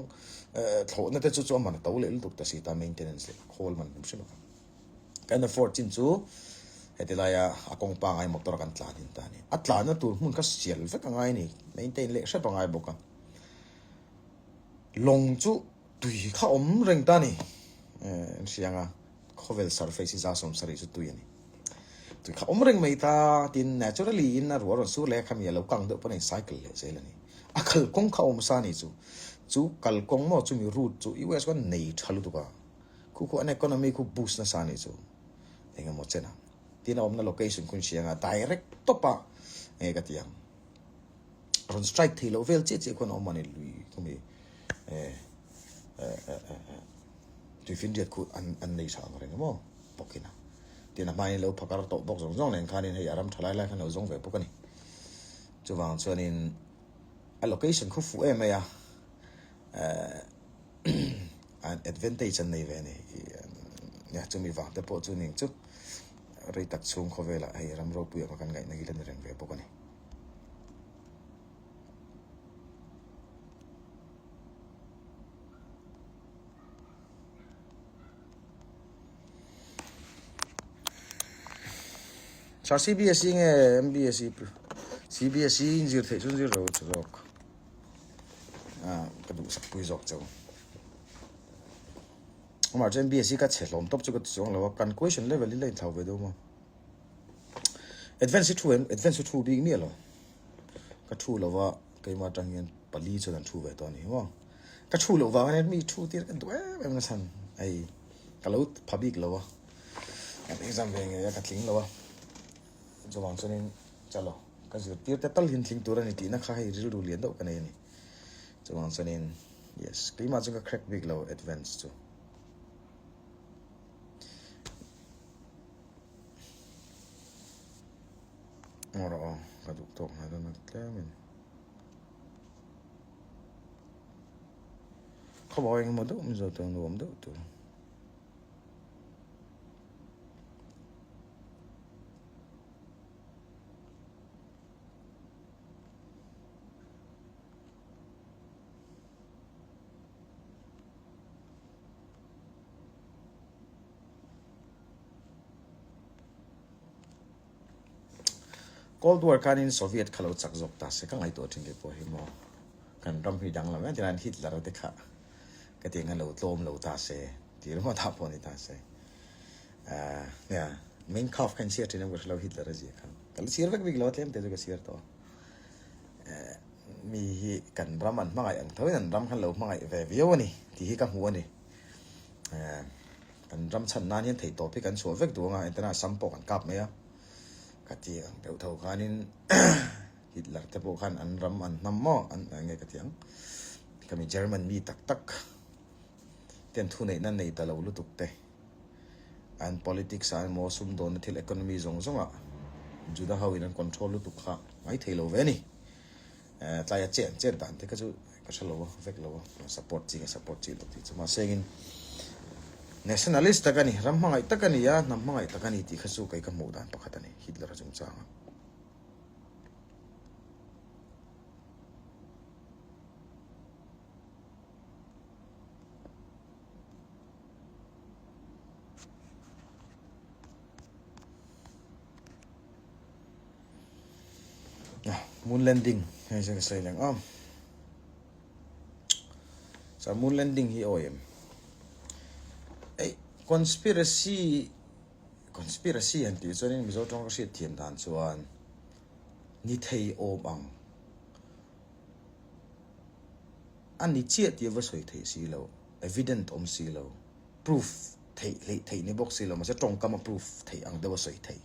thlawhna te chu chu a man a to leh lutuk ta si ta maintenance leh khawl man hrim hrim a kha. Kan afford chin chu heti laia a kawng pangai motor a kan tlan hin ta a ni. A tlanna tur hmun kha sial vek a ngai a ni, maintain leh hrep a ngai bawk a. Lawng chu tui kha awm reng ta a ni, an hria ang a. Khawvel surface hi 70% chu tui a ni. Tui kha awm reng mai ta tin naturally in a ruah rawn sur leh a khami a lo kang deuh pawn a in cycle leh zel a ni. A kalkawng kha awm sa a ni chu. Chu kalkawng maw chumi route chu US khan nei tha lutuk a. Khu khu an economy khu boost nasa a ni chu. Eng emaw chen a. Tin a awmna location khu in hria anga direct tawp a nge ka ti ang. Rawn strike thei loh vel chiah chiah khuan a awm a ni lui khumi eh eh eh eh. Tuifinriat khu an an nei tha ang reng emaw bawkin a. Tin a hmain lo phakar tawh bawk zawng zawng nen khanin hei a ram tha lai lai khan lo zawng ve bawk a ni. Chuvang chuanin a location khu fuh em mai a, eh an advantage an nei ve a ni. Nia chumi vang te pawh chu ning chu rei tak chhung khawvelah hei ram ropui anga kan ngaihna hi la ni reng ve bawk a ni. Sir CBSE nge MBSE CBSE in zir theih chu zir lo chu zawk ah ka duh sak pui zawk cheu amah chu MBSE ka chhe hlawm tawp chu ka ti chuang lo a kan question level hi la inthlau ve deuh maw advance hi thu em advance hi thu bik miah lo Ka thu lo va, keimah atang hian pali chuan an thu ve tawh a ni maw. Ka thu loh vang hian mi thu tir ka duh em em nachhan hei ka lo pha bik lo a, kan exam ve ngei a ka tling lo a, chuvang chuanin chalo ka zirtir te tal hian tling tur a ni tihna kha hei rilru lian deuh ka nei a ni. Chuvang chuanin yes keimah chuan ka crack bik lo advance chu. Ngaw rawh aw, ka duh tawk nghal dawn a tlem in. Khawbawk engemaw deuh Mizo tawng nuam deuh tur. Cold War khanin Soviet kha lo chak zawk ta se ka ngaihtuah thin kei pawh hi maw kan ram hi danglam em tirah Hitler te kha ka ti ang a lo tlawm lo ta se tih ringawt ah pawh ni ta se ahh nia Mein Kampf kha in chhiar thin em ka hrelo Hitler a zia kha ka la chhiar vek bik lo a tlem te chu ka chhiar tawh a eh mi hi kan ram an hmangaih ang tho in an ram khan lo hmangaih ve viau a ni tih hi ka hmu a ni eh. Kan ram chhan nan hian theihtawp hi kan chhuah vek duh anga entirna Assam pawh kan kap mai a, ka ti ang deuh tho khanin Hitler te pawh khan an ram an hnam maw an eng nge ka ti ang khami German mi tak tak ten thuneihna nei ta lo lutuk te an politics ah emaw sumdawnna thil economy zawng zawng ah Juda ho in an control lutuk kha ngaithei lo ve a ni. Tlaia che an chet dan te kha chu ka hre lo a, vek lo a, support chi nge support chi lo tih chu mahse engin nationalist tak a ni, ram hmangaih tak a ni a, hnam hmangaih tak a ni tih kha chu kei ka hmuh dan pakhat a ni Hitler a chungchang a. Moon landing hei chu ka sawi leng a chuan moon landing hi awi em ei conspiracy Conspiracy han tih chuanin Mizo tawng ka hriat thiam dan chuan ni thei awm ang a ni chiah tih a va sawi theih si lo, evident awm si lo, proof theih hleih theih ni bawk si lo mahse tawngkam a proof theih ang deuh a sawi theih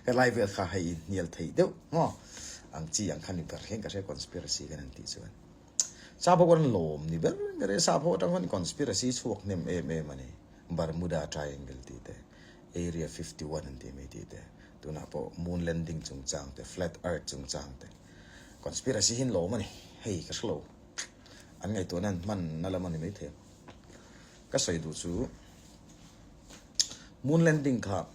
helai vel kha hei inhnial theih deuh maw ang chi ang kha ni ber hian ka hria conspiracy kan han tih chuan. Sap ho an lawm ni ber ber e, sap ho atang khan conspiracy chhuak hnem em em a ni. Bermuda Triangle tih te, Area 51 an tih mai tih te, tunah pawh moon landing chungchang te, flat earth chungchang te. Conspiracy hi an lawm a ni, hei ka hrelo. An ngaihtuahna an hman na lam a ni maithei. Ka sawi duh chu moon landing kha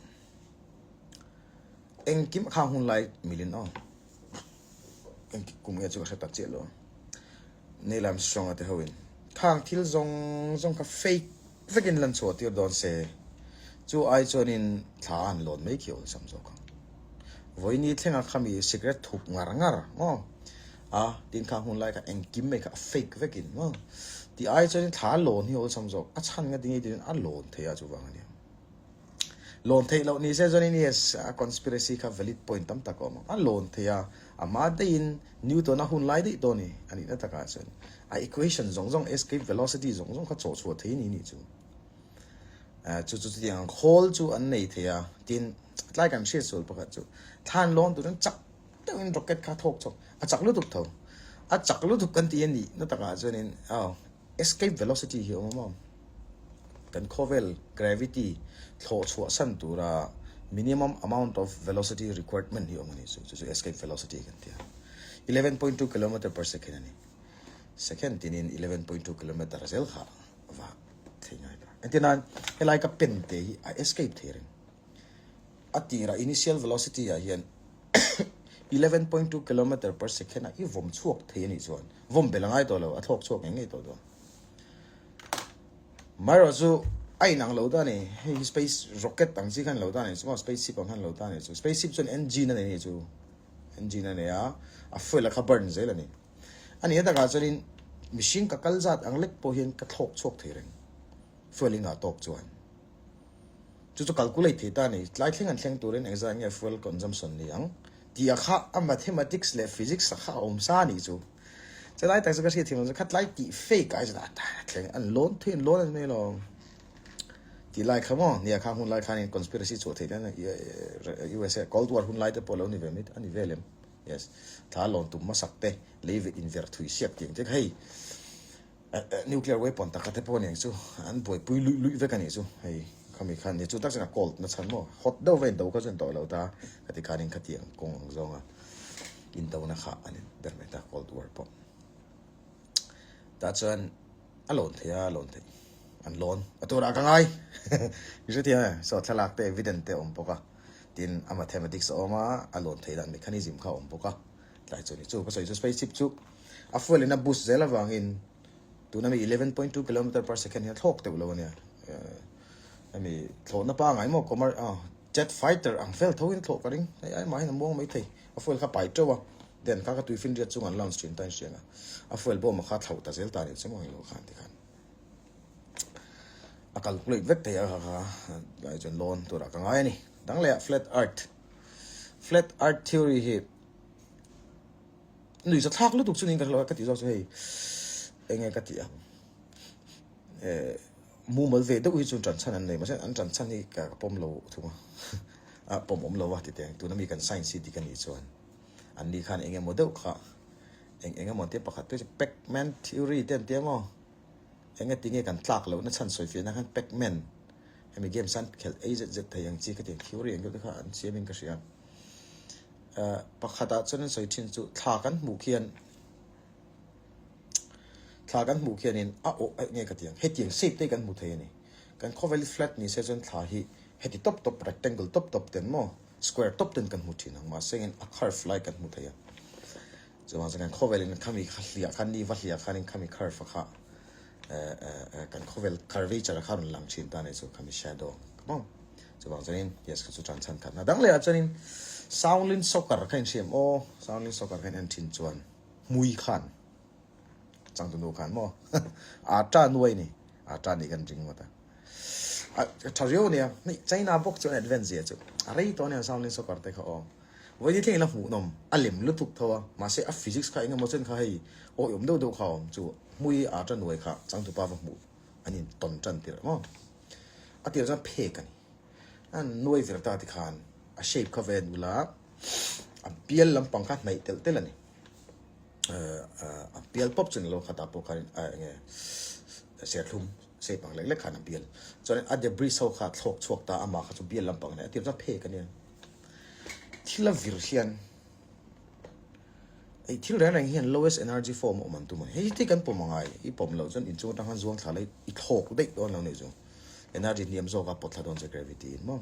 engkim khang hun lai milin aw. Engtik kum nge chu ka hre tak chiah lo. Neil Armstrong a te ho in khang thil zawng zawng kha fake vekin lan chhuah tir dawn se chu ai chuanin thla a han lawn mai khi awlsam zawk ang. Vawiini thlenga khami cigarette thup ngar ngar maw a tin khang hun lai kha engkim mai kha a fake vekin maw tih ai chuanin thla a lawn hi awlsam zawk a chhan nga tinge tiin a lawn thei a chuvang ania. Lawn theih loh ni se chuanin yes, a conspiracy kha valid point tam tak a awm ang. A lawn theih a, a hma daihin Newton a hun lai daih tawh a ni, a nihna takah chuan a equation zawng zawng, escape velocity zawng zawng kha chawh chhuah thei a ni nih chu. Chu chu chutiang ang khawl chu an nei thei a, tin tlai kan hriat sual pakhat chu thlan lawn tur chuan chak deuhin rocket kha a thawk chawk, a chak lutuk tho, a chak lutuk kan ti a nihna takah chuanin aw. Escape velocity hi a awm a, kan khawvel gravity thlawh chhuah san tura minimum amount of velocity requirement hi a awm a ni chu, chu chu escape velocity kan ti a. 11.2 kilometer per second a ni. Second tinin 11.2 kilometer zel kha va thei ngai ta. Entir nan helai ka pen te hi a escape thei reng. A tirah initial velocity ah hian 11.2 kilometer per second ah i vawm chhuak thei a nih chuan vawm belh a ngai tawh lo, a thlawk chhuak ngei ngei tawh dawn. Amaherawh chu a inang lo ta a ni, hei hi space rocket ang chi khan lo ta a ni chu maw, space ship ang khan lo ta a ni chu, space ship chuan engine a nei a nih chu, engine a nei a, a fuel a kha burn zel a ni. A nih atakah chuanin mihring ka kal zat ang lek pawh hian ka thlawk chhuak thei reng, fuel in ah tawk chuan. Chu chu calculate thei ta a ni. Tlai thleng an thleng turin engzah nge fuel consumption ni ang tih a kha a mathematics leh physics a kha a awm sa a nih chu. Chelai tak chu ka hriat thiam lo chu khatlai tih fake ai chuan a thleng an lawn thui an lawn a ni mai lo tih lai kha maw nia kha hun lai khanin conspiracy chhuah theih hian USA cold war hun lai te pawh lo ni ve mai a ni vel em yes thla lawn tum hmasak te lei inver thui siak tih ang te kha hei Nuclear weapon taka te pawh aniang chu an buaipui luih luih vek anih chu hei khami khan ni chu tak chuan a cold na chhan maw hot deuh va indo kha chu an tawh lo ta khati khanin khatiang kawng ang zawnga indo na kha an in ber mai ta cold war pawh tah chuan a lawn thei a lawn thei an lawn a turah ka ngai i hrethiam em saw thlalak te evidence te a awm bawk a tin a mathematics a awm a a lawn theih dan mechanism kha a awm bawk a. Tlai chu ni chu ka sawi chu space ship chu a fuel in a boost zel avangin tuna mi 11.2 kilometer per second hian a thlawk deuh lo ania hemi thlawhna pangai maw commer ah jet fighter ang fel tho in a thlawh ka ring hei ai mahin a muang mai thei a fuel kha pai teuh a then kha ka tui finriat chung an launch thin ta in hriang a a fuel bawm a kha thlauh ta zel ta ni chu maw englo khan tikhan a calculate vek thei a kha kha tlai chuan lawn turah ka ngai a ni dang leh ah flat earth flat earth theory hi Nui za thlak lutuk chu niin ka hre lo a, ka tih zawk chu hei eng nge ka tih ang eh mumal ve deuh hi chu ṭan chhan an nei mahse an ṭan chhan hi ka pawm lo thung a a pawm awm lo a ti teh ang tuna mi kan science hi dik a nih chuan an ni khan eng emaw deuh kha eng eng emaw an tia pakhat te chu Pacman theory te an tia maw eng nge tinge kan tlak lohna chhan sawi fiahna khan Pacman hemi games an khelh ei zet zet thei ang chi khatiang theory ang deuh te kha an siamin ka hria. Pakhatah chuan an sawi thin chu thla kan hmuh khian thla kan hmuh khianin a awh aih nge ka ti ang hetiang shape te hi kan hmu thei a ni. Kan khawvel hi flat ni se chuan thla hi heti tawp tawp rectangle tawp tawp ten maw square tawp ten kan hmu thin ang mahse engin a curve lai kan hmu thei a. Chuvang chuan kan khawvelin khami kha hliah khan ni va hliah khanin khami curve a kha kan khawvel curvature kha rawn lang thin ta a ni chu khami shadow ang maw. Chuvang chuanin yes kha chu tan chhan khat na dang leh ah chuanin Shaolin soccer kha in hriam aw Shaolin soccer kha in en thin chuan hmui khan changtunu khan maw aa ta nuai ni aa ta nih kan ring ngawt a. A tha riau ania. Hei China bawk chu an advance zia chu a rei tawh ania Shaolin Soccer te kha aw. Vawiin thleng ila hmuhnawm a lem lutuk tho a, mahse a physics kha engemaw chen kha hei awiawm deuh deuh kha a awm chu hmui a ta nuai kha changtupa va hmuh an in tawn tan tirh maw. A tirh chuan phek a ni. A nuai vir ta tikhan a shape kha va en ula a bial lampang kha hnaih telh telh a ni. A bial pawp chu ni lo khatah pawh khan enge serthlum shape ang lek lek khan a bial. Chuan a debris ho kha a thlawk chhuak ta amah kha chu bial lampang a ni. A tirh chuan phek a nia. Thil a vir hian ei thil reng reng hian lowest energy form a awm an tum a ni. Hei hi kan pawm a ngai, i pawm loh chuan inchung atang khan zuang thla la i thlawk daih dawn lo nih chu. Energy hniam zawk a pawt thla dawn che gravity in maw.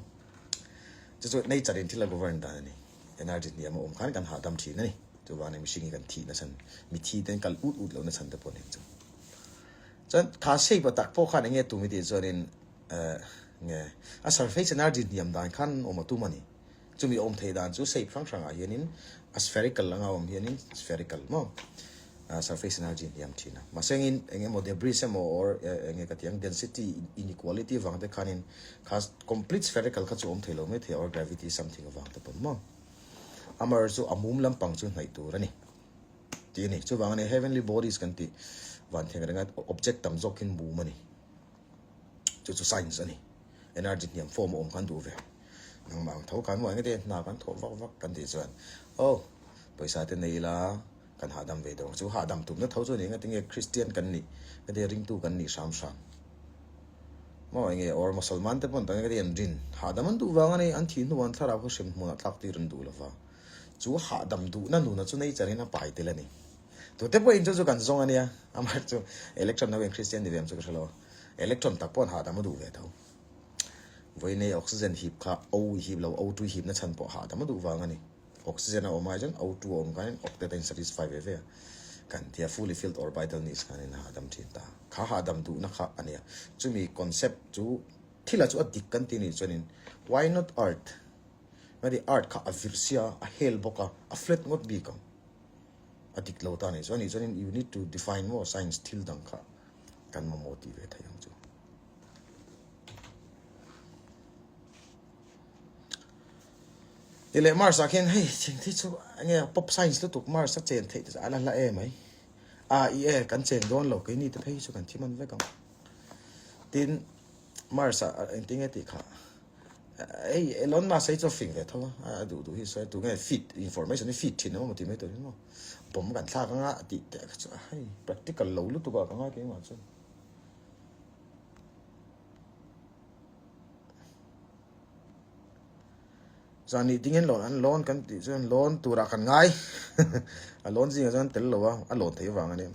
Chu chu nature in thil a govern dan a ni. Energy hniam a awm khan kan hahdam thin a ni. Chuvangin mihring hi kan thih na chhan, mithi ten kal ut ut loh na chhan te pawh a ni ang chu. Chuan kha shape a tak pawh khan eng nge tum i tih chuanin eh nge a surface energy hniam dan khan awm a tum a ni. Chumi awm theih dan chu shape hrang hrangah hianin a spherical anga awm hianin spherical maw surface energy hniam thin a. Mahse engin eng emaw debris emaw or eng nge ka tih ang density inequality vang te khanin kha complete spherical kha chu awm thei lo mai thei a or gravity something avang te pawn maw. Amar chu a mum lampang chu hnaih tur a ni tih a ni. Chuvang a ni heavenly bodies kan tih van theng renga object tam zawk hin mum a ni. Chu chu science a ni. Energy hniam form a awm khan duh ve. Nangmah ang tho khan maw engati hna kan thawh vak vak kan tih chuan oh pawisa te nei ila kan hahdam ve dawn chu hahdam tumna tho chu a ni engati nge Christian kan nih engati ringtu kan nih hram hram maw enge or Mosolman te pawn engati an rin hahdam an duh vang a ni an thih hnuah an thlarau kha hrem hmunah tlak tir an duh lova chu hahdam duhna nuna chu nature in a pai tel a ni. Tute pawhin chu chu kan zawng a nia amah chu electron ho hian Christian ni ve ang chu ka hre lo a electron tak pawh an hahdam a duh ve tho. Vawiinei oxygen hip kha O i hip lo, O tui hipna chhan pawh hahdam a duh vang a ni. Oxygen a awm ai chuan O tu a awm khanin octet a in satisfy ve ve a. Kan tia fully filled orbital ni khanin a hahdam thin ta. Kha hahdam duhna kha a nia. Chumi concept chu thila chu a dik kan ti nih chuanin why not earth? Ngati earth kha a vir sia, a hel bawk a, a flat ngawt bik ang. A dik lo ta nih chuan nih chuanin you need to define maw science thil dang kha kan mamawh tih ve thei ang chu. Ti leh Mars ah khian hei thing thi chu enge pop science lutuk Mars a chen theih te chu a la hla em mai. A i e kan chen dawn lo keini te phei hi chu kan thi man vek ang. Tin Mars ah engtin nge tih kha hei Elon Musk hi chu a fing ve tho a, a duh duh hi sawi tunge feed information hi feed thin emaw ti mai tur hi maw bomb kan thlak anga a tih te kha chu hei practical lo lutuk ah ka ngai keimah chuan. Zan nih dingin lawn an lawn kan tih chuan lawn turah kan ngai a lawn zingah chuan tel lo a a lawn theih avang a nia.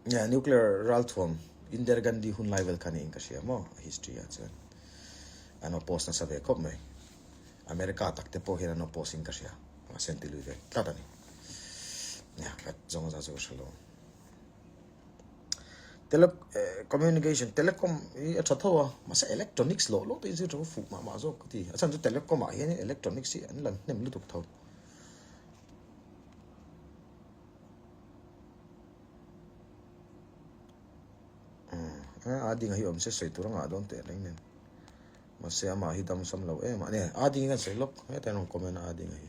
Yeah, nuclear ralthuam Indira Gandhi hun lai vel kha niin ka hria maw history ah chuan an oppose nasa ve khawp mai. America tak te pawh hian an oppose in ka hria. Mahse an ti lui ve tlat a ni. Nia, ka zawng za chu ka hre lo. Tele communication telecom hi a tha tho a, mahse electronics loh loh te hi chu tha fuh mah mah zawk ka ti. A chhan chu telecom ah hian electronics hi an lan hnem lutuk tho. A dinga hi awm se sawi tur a ngah dawn teh reng nen. Mahse amah hi dam sam lo em a ni. A dinga kan sawi lawk hetah hian rawn comment a a dinga hi.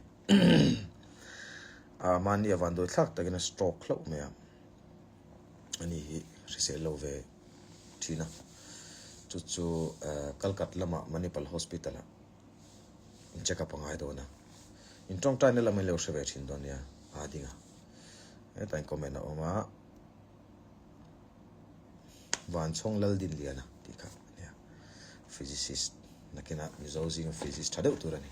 A mahni a vanduai thlak takin a stroke hlauh mai a. Ani hi hrisel lo ve thin a. Chu chu Kalkat lama Manipal Hospital ah in check up a ngai dawn a. In tawngtaina lam in lo hre ve thin dawn nia a dinga. Hetah hian comment a awm a. Vanchhawng Laldinliana tih kha a nia. Physicist nakinah Mizo zinga physicist tha deuh tur a ni.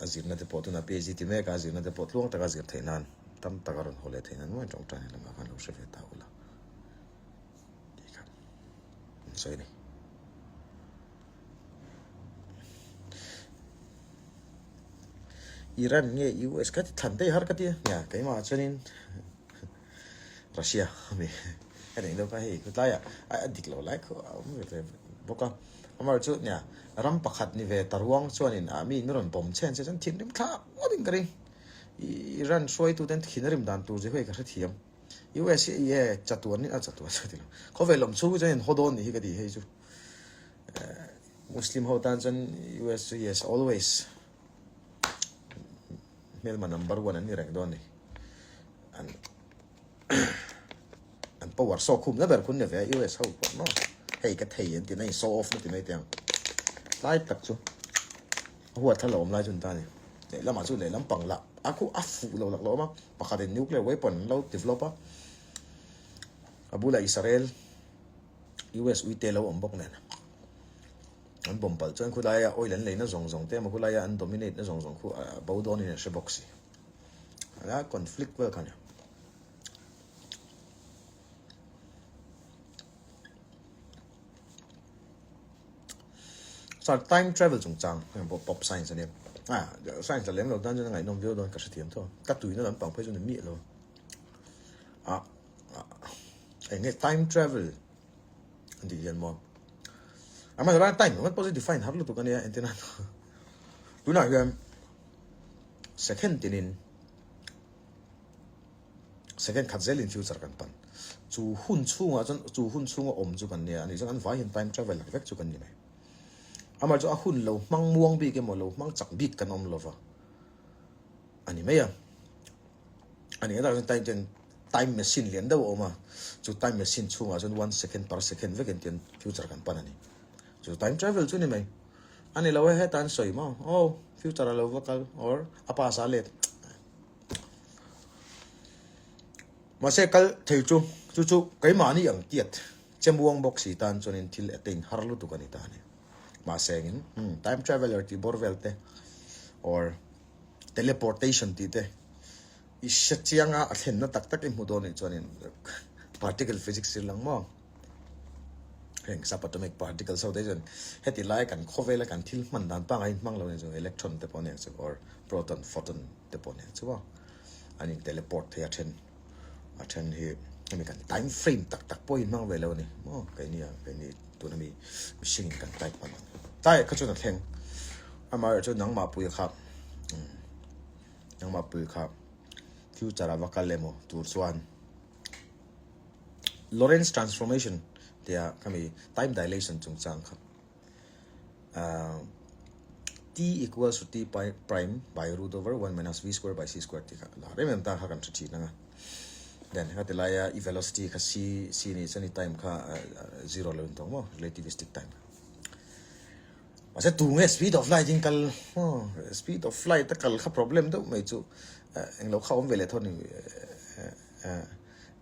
A zirna te pawh tunah PhD ti mek a, a zirna te pawh tluang taka zir theih nan tam taka rawn haw leh theih nan maw tawngtai ni lamah khan lo hre ve ta ula tih kha an sawi a ni. Iran nge US ka ti thlan daih har ka ti a, nia keimah chuanin Russia ami ka neih deuh kha hei khawtlaiah a dik lo lai kha a awm ve ve bawk a amaherawhchu chu nia ram pakhat ni ve ta ruang chuanin ah mi in rawn bawm chhen che chuan thinrim thlak ngawtin ka ring Iran hruaitute an thin a rim dan tur che hi ka hrethiam. US hi e chatuan a chatuan chu ti lo. Khawvel awm chhung hi chuan in haw dawn nih hi ka ti hei chu. Muslim ho tan chuan US chu yes always hmelma number one an ni reng dawn ni. An an power saw khum na ber khun ni ve a US ho pawh maw. Hei ka thei an ti na in show off na ti mai tiang. Tlai tak chu a huat thla lo awm lai chu an ta ni. Lehlamah chu lehlam pang lah a khu a fuh lo lak lo awm a. Pakhat in nuclear weapon an lo develop a. A bulah Israel US uite lo awm bawk nen an bomb palh chuan khulaia oil an leina zawng zawng te emaw khulaia an dominate na zawng zawng khu a bo dawnin an hre bawk si. A conflict vel kha nia. Sir time travel chungchang heng pawh pop science ania. Ah science la lem lo tan chuan a ngaihnawm viau dawn ka hrethiam tho. Ka tuina lampang phei chu ni miah lo. Ah eng nge time travel an tih hian maw amah erawh time ringawt pawh chu define har lutuk ania entir nan tunah hian second tinin second khat zelin future kan pan chu hun chhungah chuan chu hun chhunga awm chu kan nia ani chuan an vai hian time travel vek chu kan ni mai amah chu a hun lo hmang muang bik emaw lo hmang chak bik kan awm lova ani mai a. A nih tak chuan time chuan time machine lian deuh a awm a, chu time machine chhungah chuan one second per second vekin tian future kan pan a ni. Chu time travel chu ni mai. A ni lo e heta an sawi maw? Oh, future a lo va kal or a past ah a let. Mahse kal thei chu chu chu keimahni ang tiat chemuang bawk si tan chuanin thil attain har lutuk a ni ta a ni. Mahse engin time traveler tih bawr vel te or teleportation tih te i hre chiang a, a thlenna tak tak i hmu dawn anih chuanin particle physics zir lang maw? Heng subatomic particles ho te chuan heti laia kan khawvela kan thil hman dan pangai hmang lo nia chu electron te pawh nia chu or proton photon te pawh nia chu maw an in teleport thei a then a then hi hemi kan time frame tak tak pawh hi hmang ve lo a ni maw keini ah keini tuna mi mihring in kan type hman ang tlaiah kha chuan a thleng amaherawhchu chu nangmah pui kha nangmah pui kha future a va kal emaw tur chuan Lorentz transformation tia khami time dilation chungchang kha T equals to T prime by root over 1 minus V square by C square tih kha la rem em ta kha kan hre thin anga then kha ti laia i velocity kha C C nih chuan i time kha zero lo in tawng maw relativistic time mahse tu nge speed of light in kal speed of light a kal kha problem deuh mai chu englo kha awm ve leh tho ni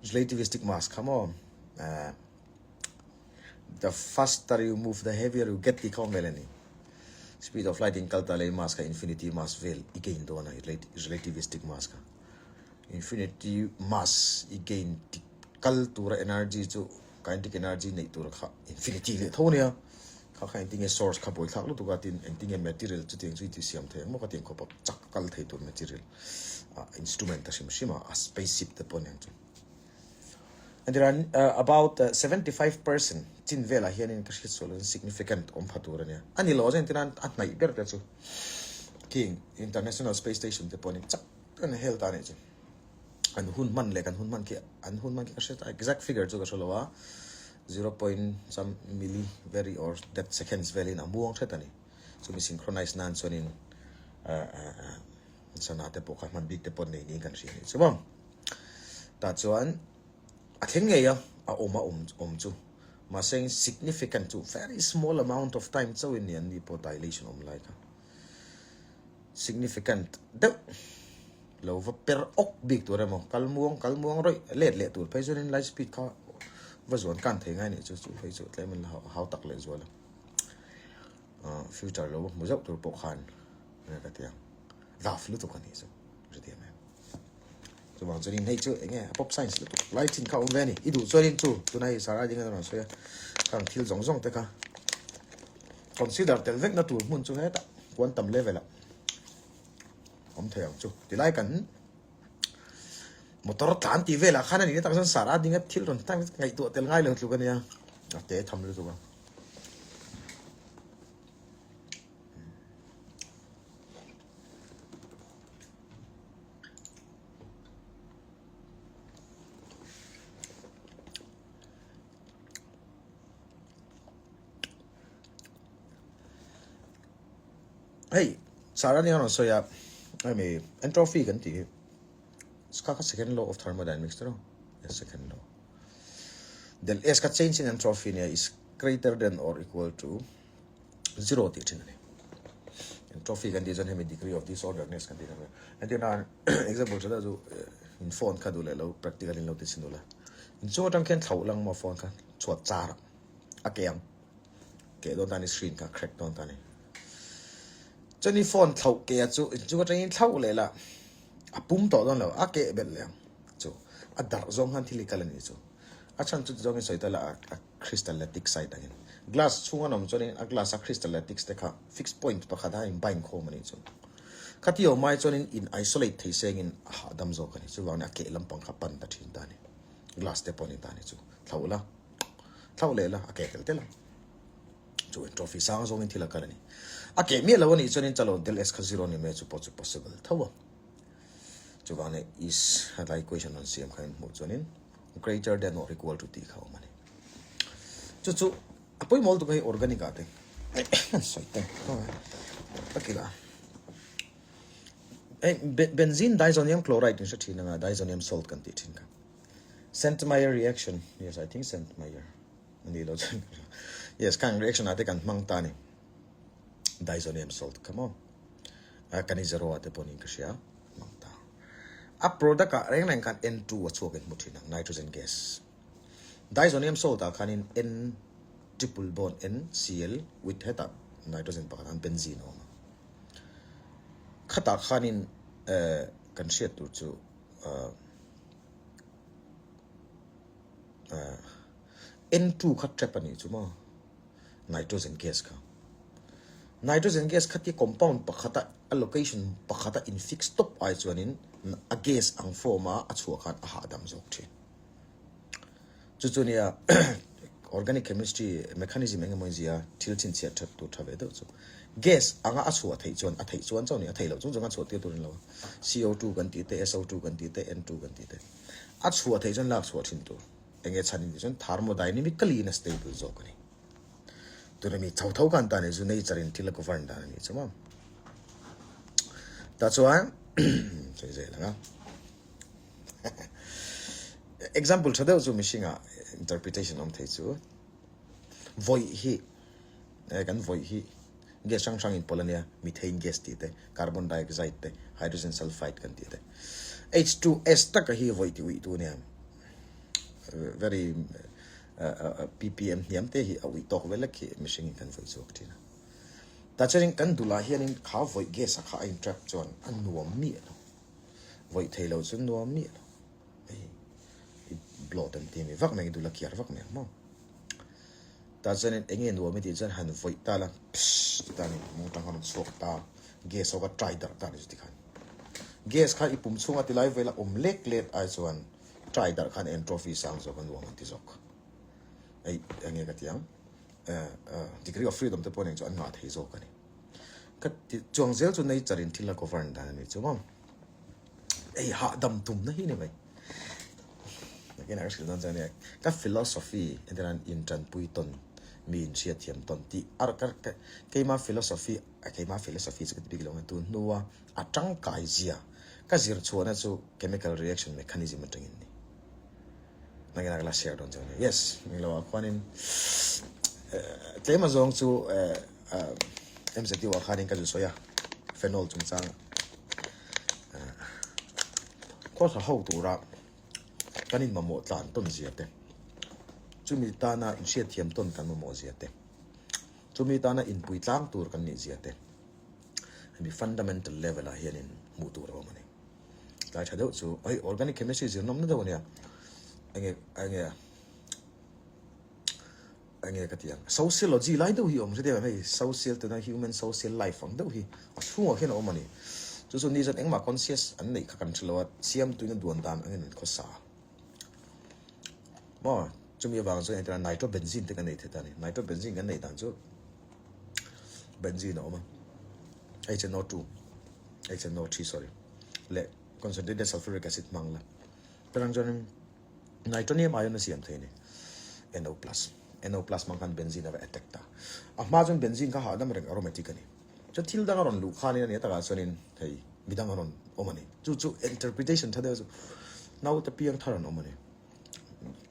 relativistic mass kha maw The faster you move the heavier you get tih kha awm vel a ni. Speed of light in kal ta leh mass kha infinity mass vel i gain dawn a, relativistic mass kha. Infinity mass i gain tik kal tura energy chu kinetic energy neih tur kha infinity leh tho ania. Kha kha engtinge source kha buaithlak lutuk a tin engtinge material chutiang chu i ti siam thei ang maw ka ti ang khawp a chak kal thei tur material instrument a hrim hrim a, a spaceship te pawh aniang chu. Entirah about 75% chin velah hianin ka hriat sual significant awm pha tur a nia. A ni lo a entirah a hnaih ber te chu king International Space Station te pawh ni chak an hel ta nih chu. An hun hman leh kan hun hman khi an hun hman khi ka hriat exact figure chu ka hre lo a zero point some milli very or that seconds velin a muang hret a ni. Chumi synchronize nan chuanin sana te pawh kha hman bik te pawh nei niin kan hria a nih chu maw. Tah chuan a thleng ngei a, a awm a awm awm chu. Mahse significant chu very small amount of time chauhin ni an ni pawh dilation awm lai kha. Significant deuh lo va per awk bik tur emaw kal muang kal muang rawih let leh tur phei chuanin light speed kha va zuan kan thei ngai nih chu chu phei chu tlemin la hau tak leh zual a. Future lo va hmu zauh tur pawh khan ka ti ang. Love lutuk a nih chu. Hrethiam em? Chuvang chuanin hei chu enge a pop science lutuk lai thin kha awm ve a ni. I duh chuanin chu tuna hei Sarah ding a rawn sawi a, khang thil zawng zawng te kha consider tel vekna tur hmun chu hetah quantum level ah awm thei ang chu. Tilai kan motor tlan tih velah khan a nih na tak chuan Sarah ding a thil rawn ngaihtuah tel ngai lo tluk a nia, a te tham lutuk a. Hei Sarani a rawn sawi a, hemi entropy kan tih hi kha kha second law of thermodynamics tiraw? Yes, second law. Del S kha change in entropy nia is greater than or equal to zero tih thin a ni. Entropy kan tih chuan hemi degree of disorderness kan tih kha entir nan example tha deuh chu in phone kha duh leh lo practical in lo ti chhin ula inchung atang khian thlauh lang maw phone kha chhuat char a ke ang. Keh dawn ta ni screen kha crack dawn ta ni. Chuan i phone thlauh ke a chu inchung atangin thlauh leh la a pum tawh dawn lo a keh belh leh ang chu a darh zawng khan thil hi kal a nih chu. A chhan chu tizawngin sawi ta la a crystal lattice side angin glass chhung an awm chuanin a glass a crystal lattice te kha fixed point pakhat a in bind khawm a nih chu. Khati awm ai chuanin in isolate thei sengin a hahdam zawk a ni. Chuvangin a keh lampang kha pan ta thin ta a ni. Glass te pawh a ni ta a ni chu. Thlauh la. Thlauh leh la, a keh tel tel ang. Chu in trophy sang zawngin thil a kal a ni. A keh miah lo a nih chuanin chalo del S kha zero ni mai chu pawh chu possible tho a. Chuvang leh is hetlai equation rawn siam kha in hmuh chuanin greater than or equal to tih kha a awm a ni. Chu chu a pawimawh lutuk a hei organic ah te an sawi teng takila. Hei benzene diazonium chloride in hre thin anga diazonium salt kan tih thin kha. Santmeyer reaction, yes I think Santmeyer a ni lo chuan ka hria. Yes, khang reaction ah te kan hmang ta a ni. Diazonium salt kha maw? A Cannizzaro ah te pawh niin ka hria hmang ta. A product ah reng reng khan N2 a chhuak in hmu thin ang, nitrogen gas. Diazonium salt ah khanin N triple bond N Cl with hetah nitrogen pakhat khan benzene a awm a. Khatah khanin eh kan hriat tur chu eh N2 kha trap a nih chu maw nitrogen gas kha. Nitrogen gas kha ti compound pakhata a location pakhata in fix tawp ai chuanin a gas ang form a a chhuah khan a hahdam zawk thin. Chu chu nia organic chemistry mechanism eng emaw inzia thil chhinchhiah that tur tha ve deuh chu. Gas anga a chhuah theih chuan a theih chuan chauh a ni a theih loh chung chuan a chhuah tir tur a ni lo a. CO2 kan tih te, SO2 kan tih te, N2 kan tih te. A chhuah theih chuan lak chhuah thin tur. Enge chhan in tih chuan thermodynamically in a stable zawk a ni. Tuna mi chho tho khan ta ni chu nature in thil a govern dan a ni chu maw. Ta chuan sawi zel ang a. Example tha deuh chu mihring ah interpretation awm thei chu vawi hi kan vawi hi gas hrang hrang in pawlh a nia methane gas tih te carbon dioxide te hydrogen sulfide kan tih te H2S taka hi vawi tih uih tu a nia very ppm hniam te hi a uih tawk vel lek hi mihring in kan vawi chhuak thin a tah chuan in kan dulah hian in kha vawi gas ah kha a in trap chuan a nuam miah lo vawi thei lo chu nuam miah lo hei i blow tam ti a mi vak mai i dul a kiar vak mai ang maw tah chuan in enge nuam i tih chuan han vawih ta la pssst ti ta a ni mawng tang khan rawn chhuak ta gas ho kha try darh ta a ni chuti khan gas kha i pum chhunga ti lai vela awm lek let ai chuan try darh khan entropy sang zawk a nuam an ti zawk hei enge ka ti ang eh degree of freedom te pawh nen chu an ngah thei zawk a ni ka ti chuang zel chu nature in thil a govern dan a ni chu maw. Ei hahdam tumna hi ni mai. Nakin ah ka hrilh dawn chuan nia ka philosophy entirnan intanpui tawn mi inhriatthiam tawn tih a ka ka keima philosophy a keima philosophy chu ka ti bik lo ang tun hnua a tangkai zia ka zir chhuahna chu chemical reaction mechanism atangin ni. Nakin ah ka la share dawn chuan nia yes englo ah khuanin tlema zawng chu MZU ah khanin ka zu sawi a phenol chungchang Khawthla ho tura kan inmamawh tlan tawn zia te, chumi tana inhriatthiam tawn kan mamawh zia te, chumi tana inpui tlang tur kan nih zia te, hemi fundamental level ah hianin hmuh tur a awm a ni. Tlai tha deuh chu hei organic chemistry zir nawm na deuh a nia, enge enge. Enge ka ti ang, sociology lai deuh hi a awm hre deuh em hei, social tuna human social life ang deuh hi a chhungah khian a awm a ni. Chu chu ni chuan engmah conscious an neih kha kan hre lo a, siamtuina duan dan angin an khawsa a. Maw, chumi avang chuan engtikah nitrobenzene te kan nei thei ta a ni. Nitrobenzene kan neih dan chu benzene a awm a, HNO2, HNO3 sorry, leh concentrated sulfuric acid hmang la. Chutang chuanin. Nitronium ion a siam thei a ni. NO plus. NO plus hmang khan benzene a va attack ta. A hma chuan benzene kha hahdam reng aromatic a ni. Chuan thil dang a rawn luh khanin a nia takah chuanin hei midang a rawn awm a ni. Chu chu interpretation tha deuh chu naute piang thar an awm a ni.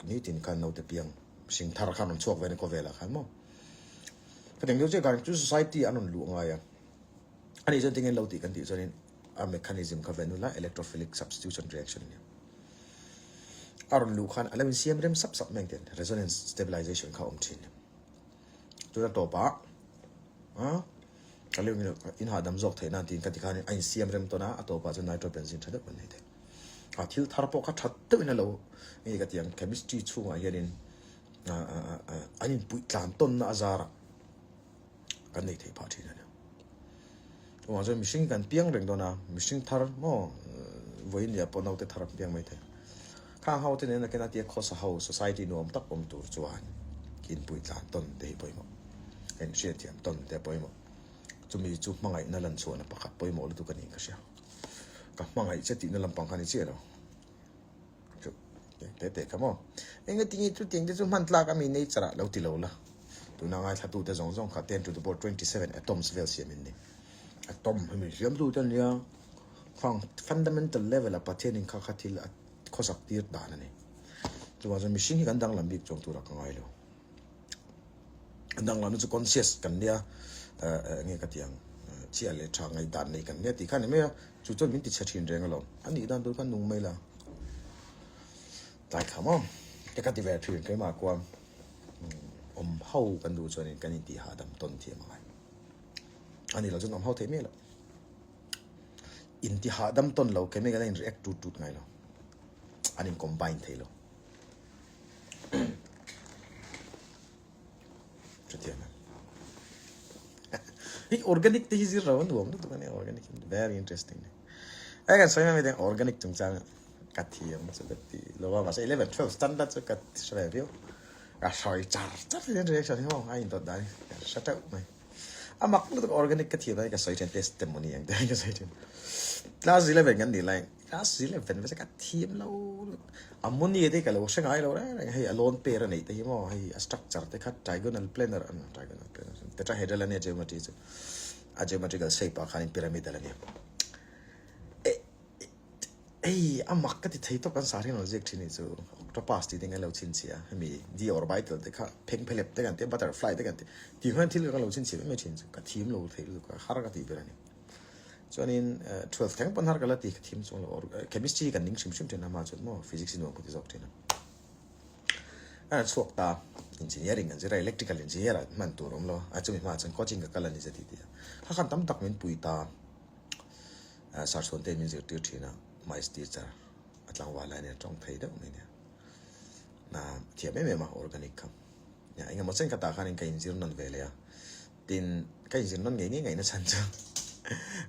Nitin khan naute piang hring thar khan rawn chhuak ve a ni khawvelah khan maw. Khatiang deuh chiah khan chu society an rawn luh ngai a. Ani chuan tinge lo tih kan tih chuanin a mechanism kha ve nula electrophilic substitution reaction a nia. A rawn luh khan a lo insiam rem sap sap mai ang ten resonance stabilization kha a awm thin. Tuna tawpah a ka leu in hahdam zawk theih nan tiin ka ti khan a insiam rem tawn a, a tawpah chuan nitrobenzene tha deuh kan nei thei. A thil thar pawh kha tha deuhin a lo nge ka ti ang chemistry chhungah hianin an inpuih tlan tawnna a zarah kan nei theih phah thin a ni. Chuvang chuan mihring kan piang reng dawn a, mihring thar maw vawiin leh pawh naute thar an piang mai thei. Khang ho te nen a kena tia khawsa ho society nuam tak awm tur chuan inpui tlan tawn te hi pawimawh, inhriatthiam tawn te a pawimawh. Chumi chu hmangaihna lan chhuahna pakhat pawimawh lutuk a niin ka hria. Ka hmangaih che tihna lampang kha ni chiah lo. Chu te te kha maw. Engatinge chutiang te chu hman tlak ami nature ah lo ti lo la. Tuna ngaithla te zawng zawng kha 10 to the power 27 atoms vel siam in ni. Atom hemi siam tu te ania khang fundamental level a Pathian in kha kha thil a khawsak tir dan a ni. Chuvang chuan mihring hi kan danglam bik chuang turah ka ngai lo. An danglamna chu conscious kan nia enge ka tih ang chhia leh tha ngaihdan nei kan nia tih kha a ni mai a, chu chuan min ti chhe thin reng alawm. A nih dan tur khan nung mai la tlai kha maw te ka ti ve thin keimah kuam awm ho kan duh chuanin kan intih hahdam tawn thiam angai. A nih loh chuan awm ho theih miah loh. Intih hahdam tawn lo chemical a in react tut tut ngai lo. An in combine thei lo. Chutiang a. Hei organic te hi zir lo a nuam lutuk a nia organic hi very interesting ni. Hei kan sawi mai mai te organic chungchang ka thiam chu ka ti lo a mahse 11 12 standard chu ka hre ve viau. Ka sawi char char hian reaction hi maw a indawt dan hi ka hre teuh mai. A mak lutuk organic ka thiam a ka sawi thin testimony ang te ka sawi thin. Class 11 kan nih laiin Class 11 vek ka thiam lo ammonia te ka lo hre ngai lo reng reng hei a lone pair a neih te hi maw hei a structure te kha trigonal planar an trigonal planar tetrahedral ania geometry chu a geometrical shape ah khanin pyramidal ania hei a mak ka ti thei tawp kan sar hian lo ziak thin hi chu octopus tih te kan lo chhinchhiah a hemi d orbital te kha phengphelep te kan ti a butterfly te kan ti tih hian thil kan lo chhinchhiah mai mai thin chu ka thiam lo thei lutuk a har ka tih ber a ni. Chuanin 12 thleng pawn har ka la ti ka thim chuang lo or chemistry kan ning hrim hrim thin a mah chuan maw physics hi nuam ka ti zawk thin a. A chhuak ta engineering an zir a electrical engineer ah hman tur awm lo a chumi hmaah chuan coaching ka kal a ni zeti ti a. Kha khan tam tak min pui ta sir chhuan te min zirtir thin a maths teacher a tlangval lai nen a tawng thei deuh mai nia. Na thiam em em a organic kha. Engemaw chen khatah khanin ka inzir nawn ve leh a. Tin, ka inzir nawn ngei ngei ngaihna chhan chu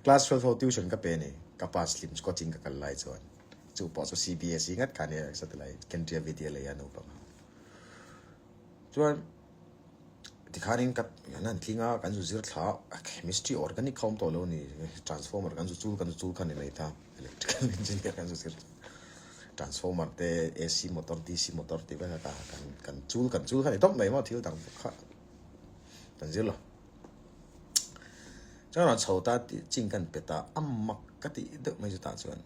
class 12 ho tuition ka pe a ni, ka pass hlim coaching ka kal lai chuan chu pawh chu CBSE ngat kha ania satilai Kendriya Vidyalaya naupang ho chuan tikhanin ka an han tling a kan zu zir thla a chemistry organic kha awm tawh lo a ni transformer kan zu chul kan zu chul kha ni mai ta electrical engineer kan zu zir transformer te AC motor DC motor tih vek a kan kan chul kan chul kha ni tawp mai maw thil dang kha. Kan zir lo. Chuan rawn chho ta tih ching kan pet a, a mak ka tih deuh mai chutah chuan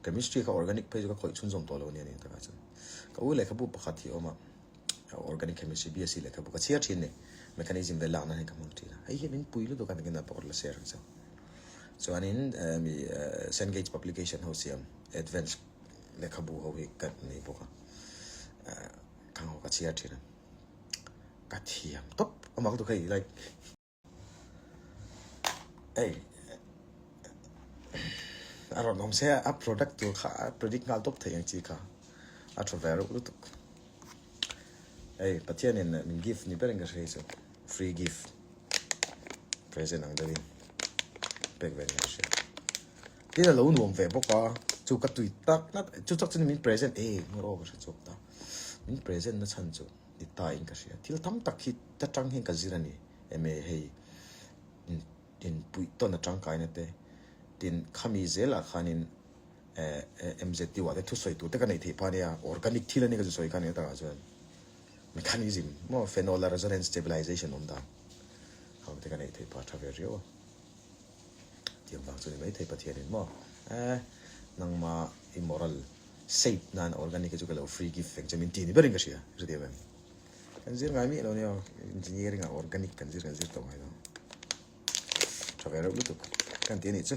chemistry kha organic phei chu ka khawih chhunzawm tawh lo a nia nih takah chuan. Ka u lehkhabu pakhat hi a awm a, organic chemistry BSc lehkhabu ka chhiar thin ni, mechanism vel lak nan hian ka hmang thin a, hei hi min pui lutuk a nakin ah pakhat la share ang cheu. Chuanin mi Cengage publication ho siam advance lehkhabu ho hi ka nei bawk a, khang ho ka chhiar thin a. Ka thiam tawp a mak lutuk hei like hei a rawn awm se a product tur kha a predict nghal tawp thei ang chi kha a tha ve reuh lutuk hei Pathianin min gift ni berin ka hre hi chu free gift present ang deuhin pek ve ni ka hria tin a lo nuam ve bawk a chu ka tui tak nat chu chak chuan min present e nge aw ka hre chhuak ta min present na chhan chu. Ni ta in ka hria. Thil tam tak hi ta tang hian ka zir a ni. Eme hei inpuih tawn a tangkaina te tin khami zelah khanin MZU ah te thusawi tur te ka neih theih phah ania. Organic thil a ni ka zu sawi kha nia takah chuan mechanism maw phenol resonance stabilization awm dan ho te ka neih theih phah tha ve riau a. tiang vang chu ni maithei Pathianin maw eh nangma i moral shape nan organic hi chu ka lo free gift veng che min ti ni berin ka hria hrethiam em? Kan zir ngai miah lo nia engineering ah organic kan zir kan zir tawh ngai lo. Tha ve reuh lutuk kan ti a nih chu.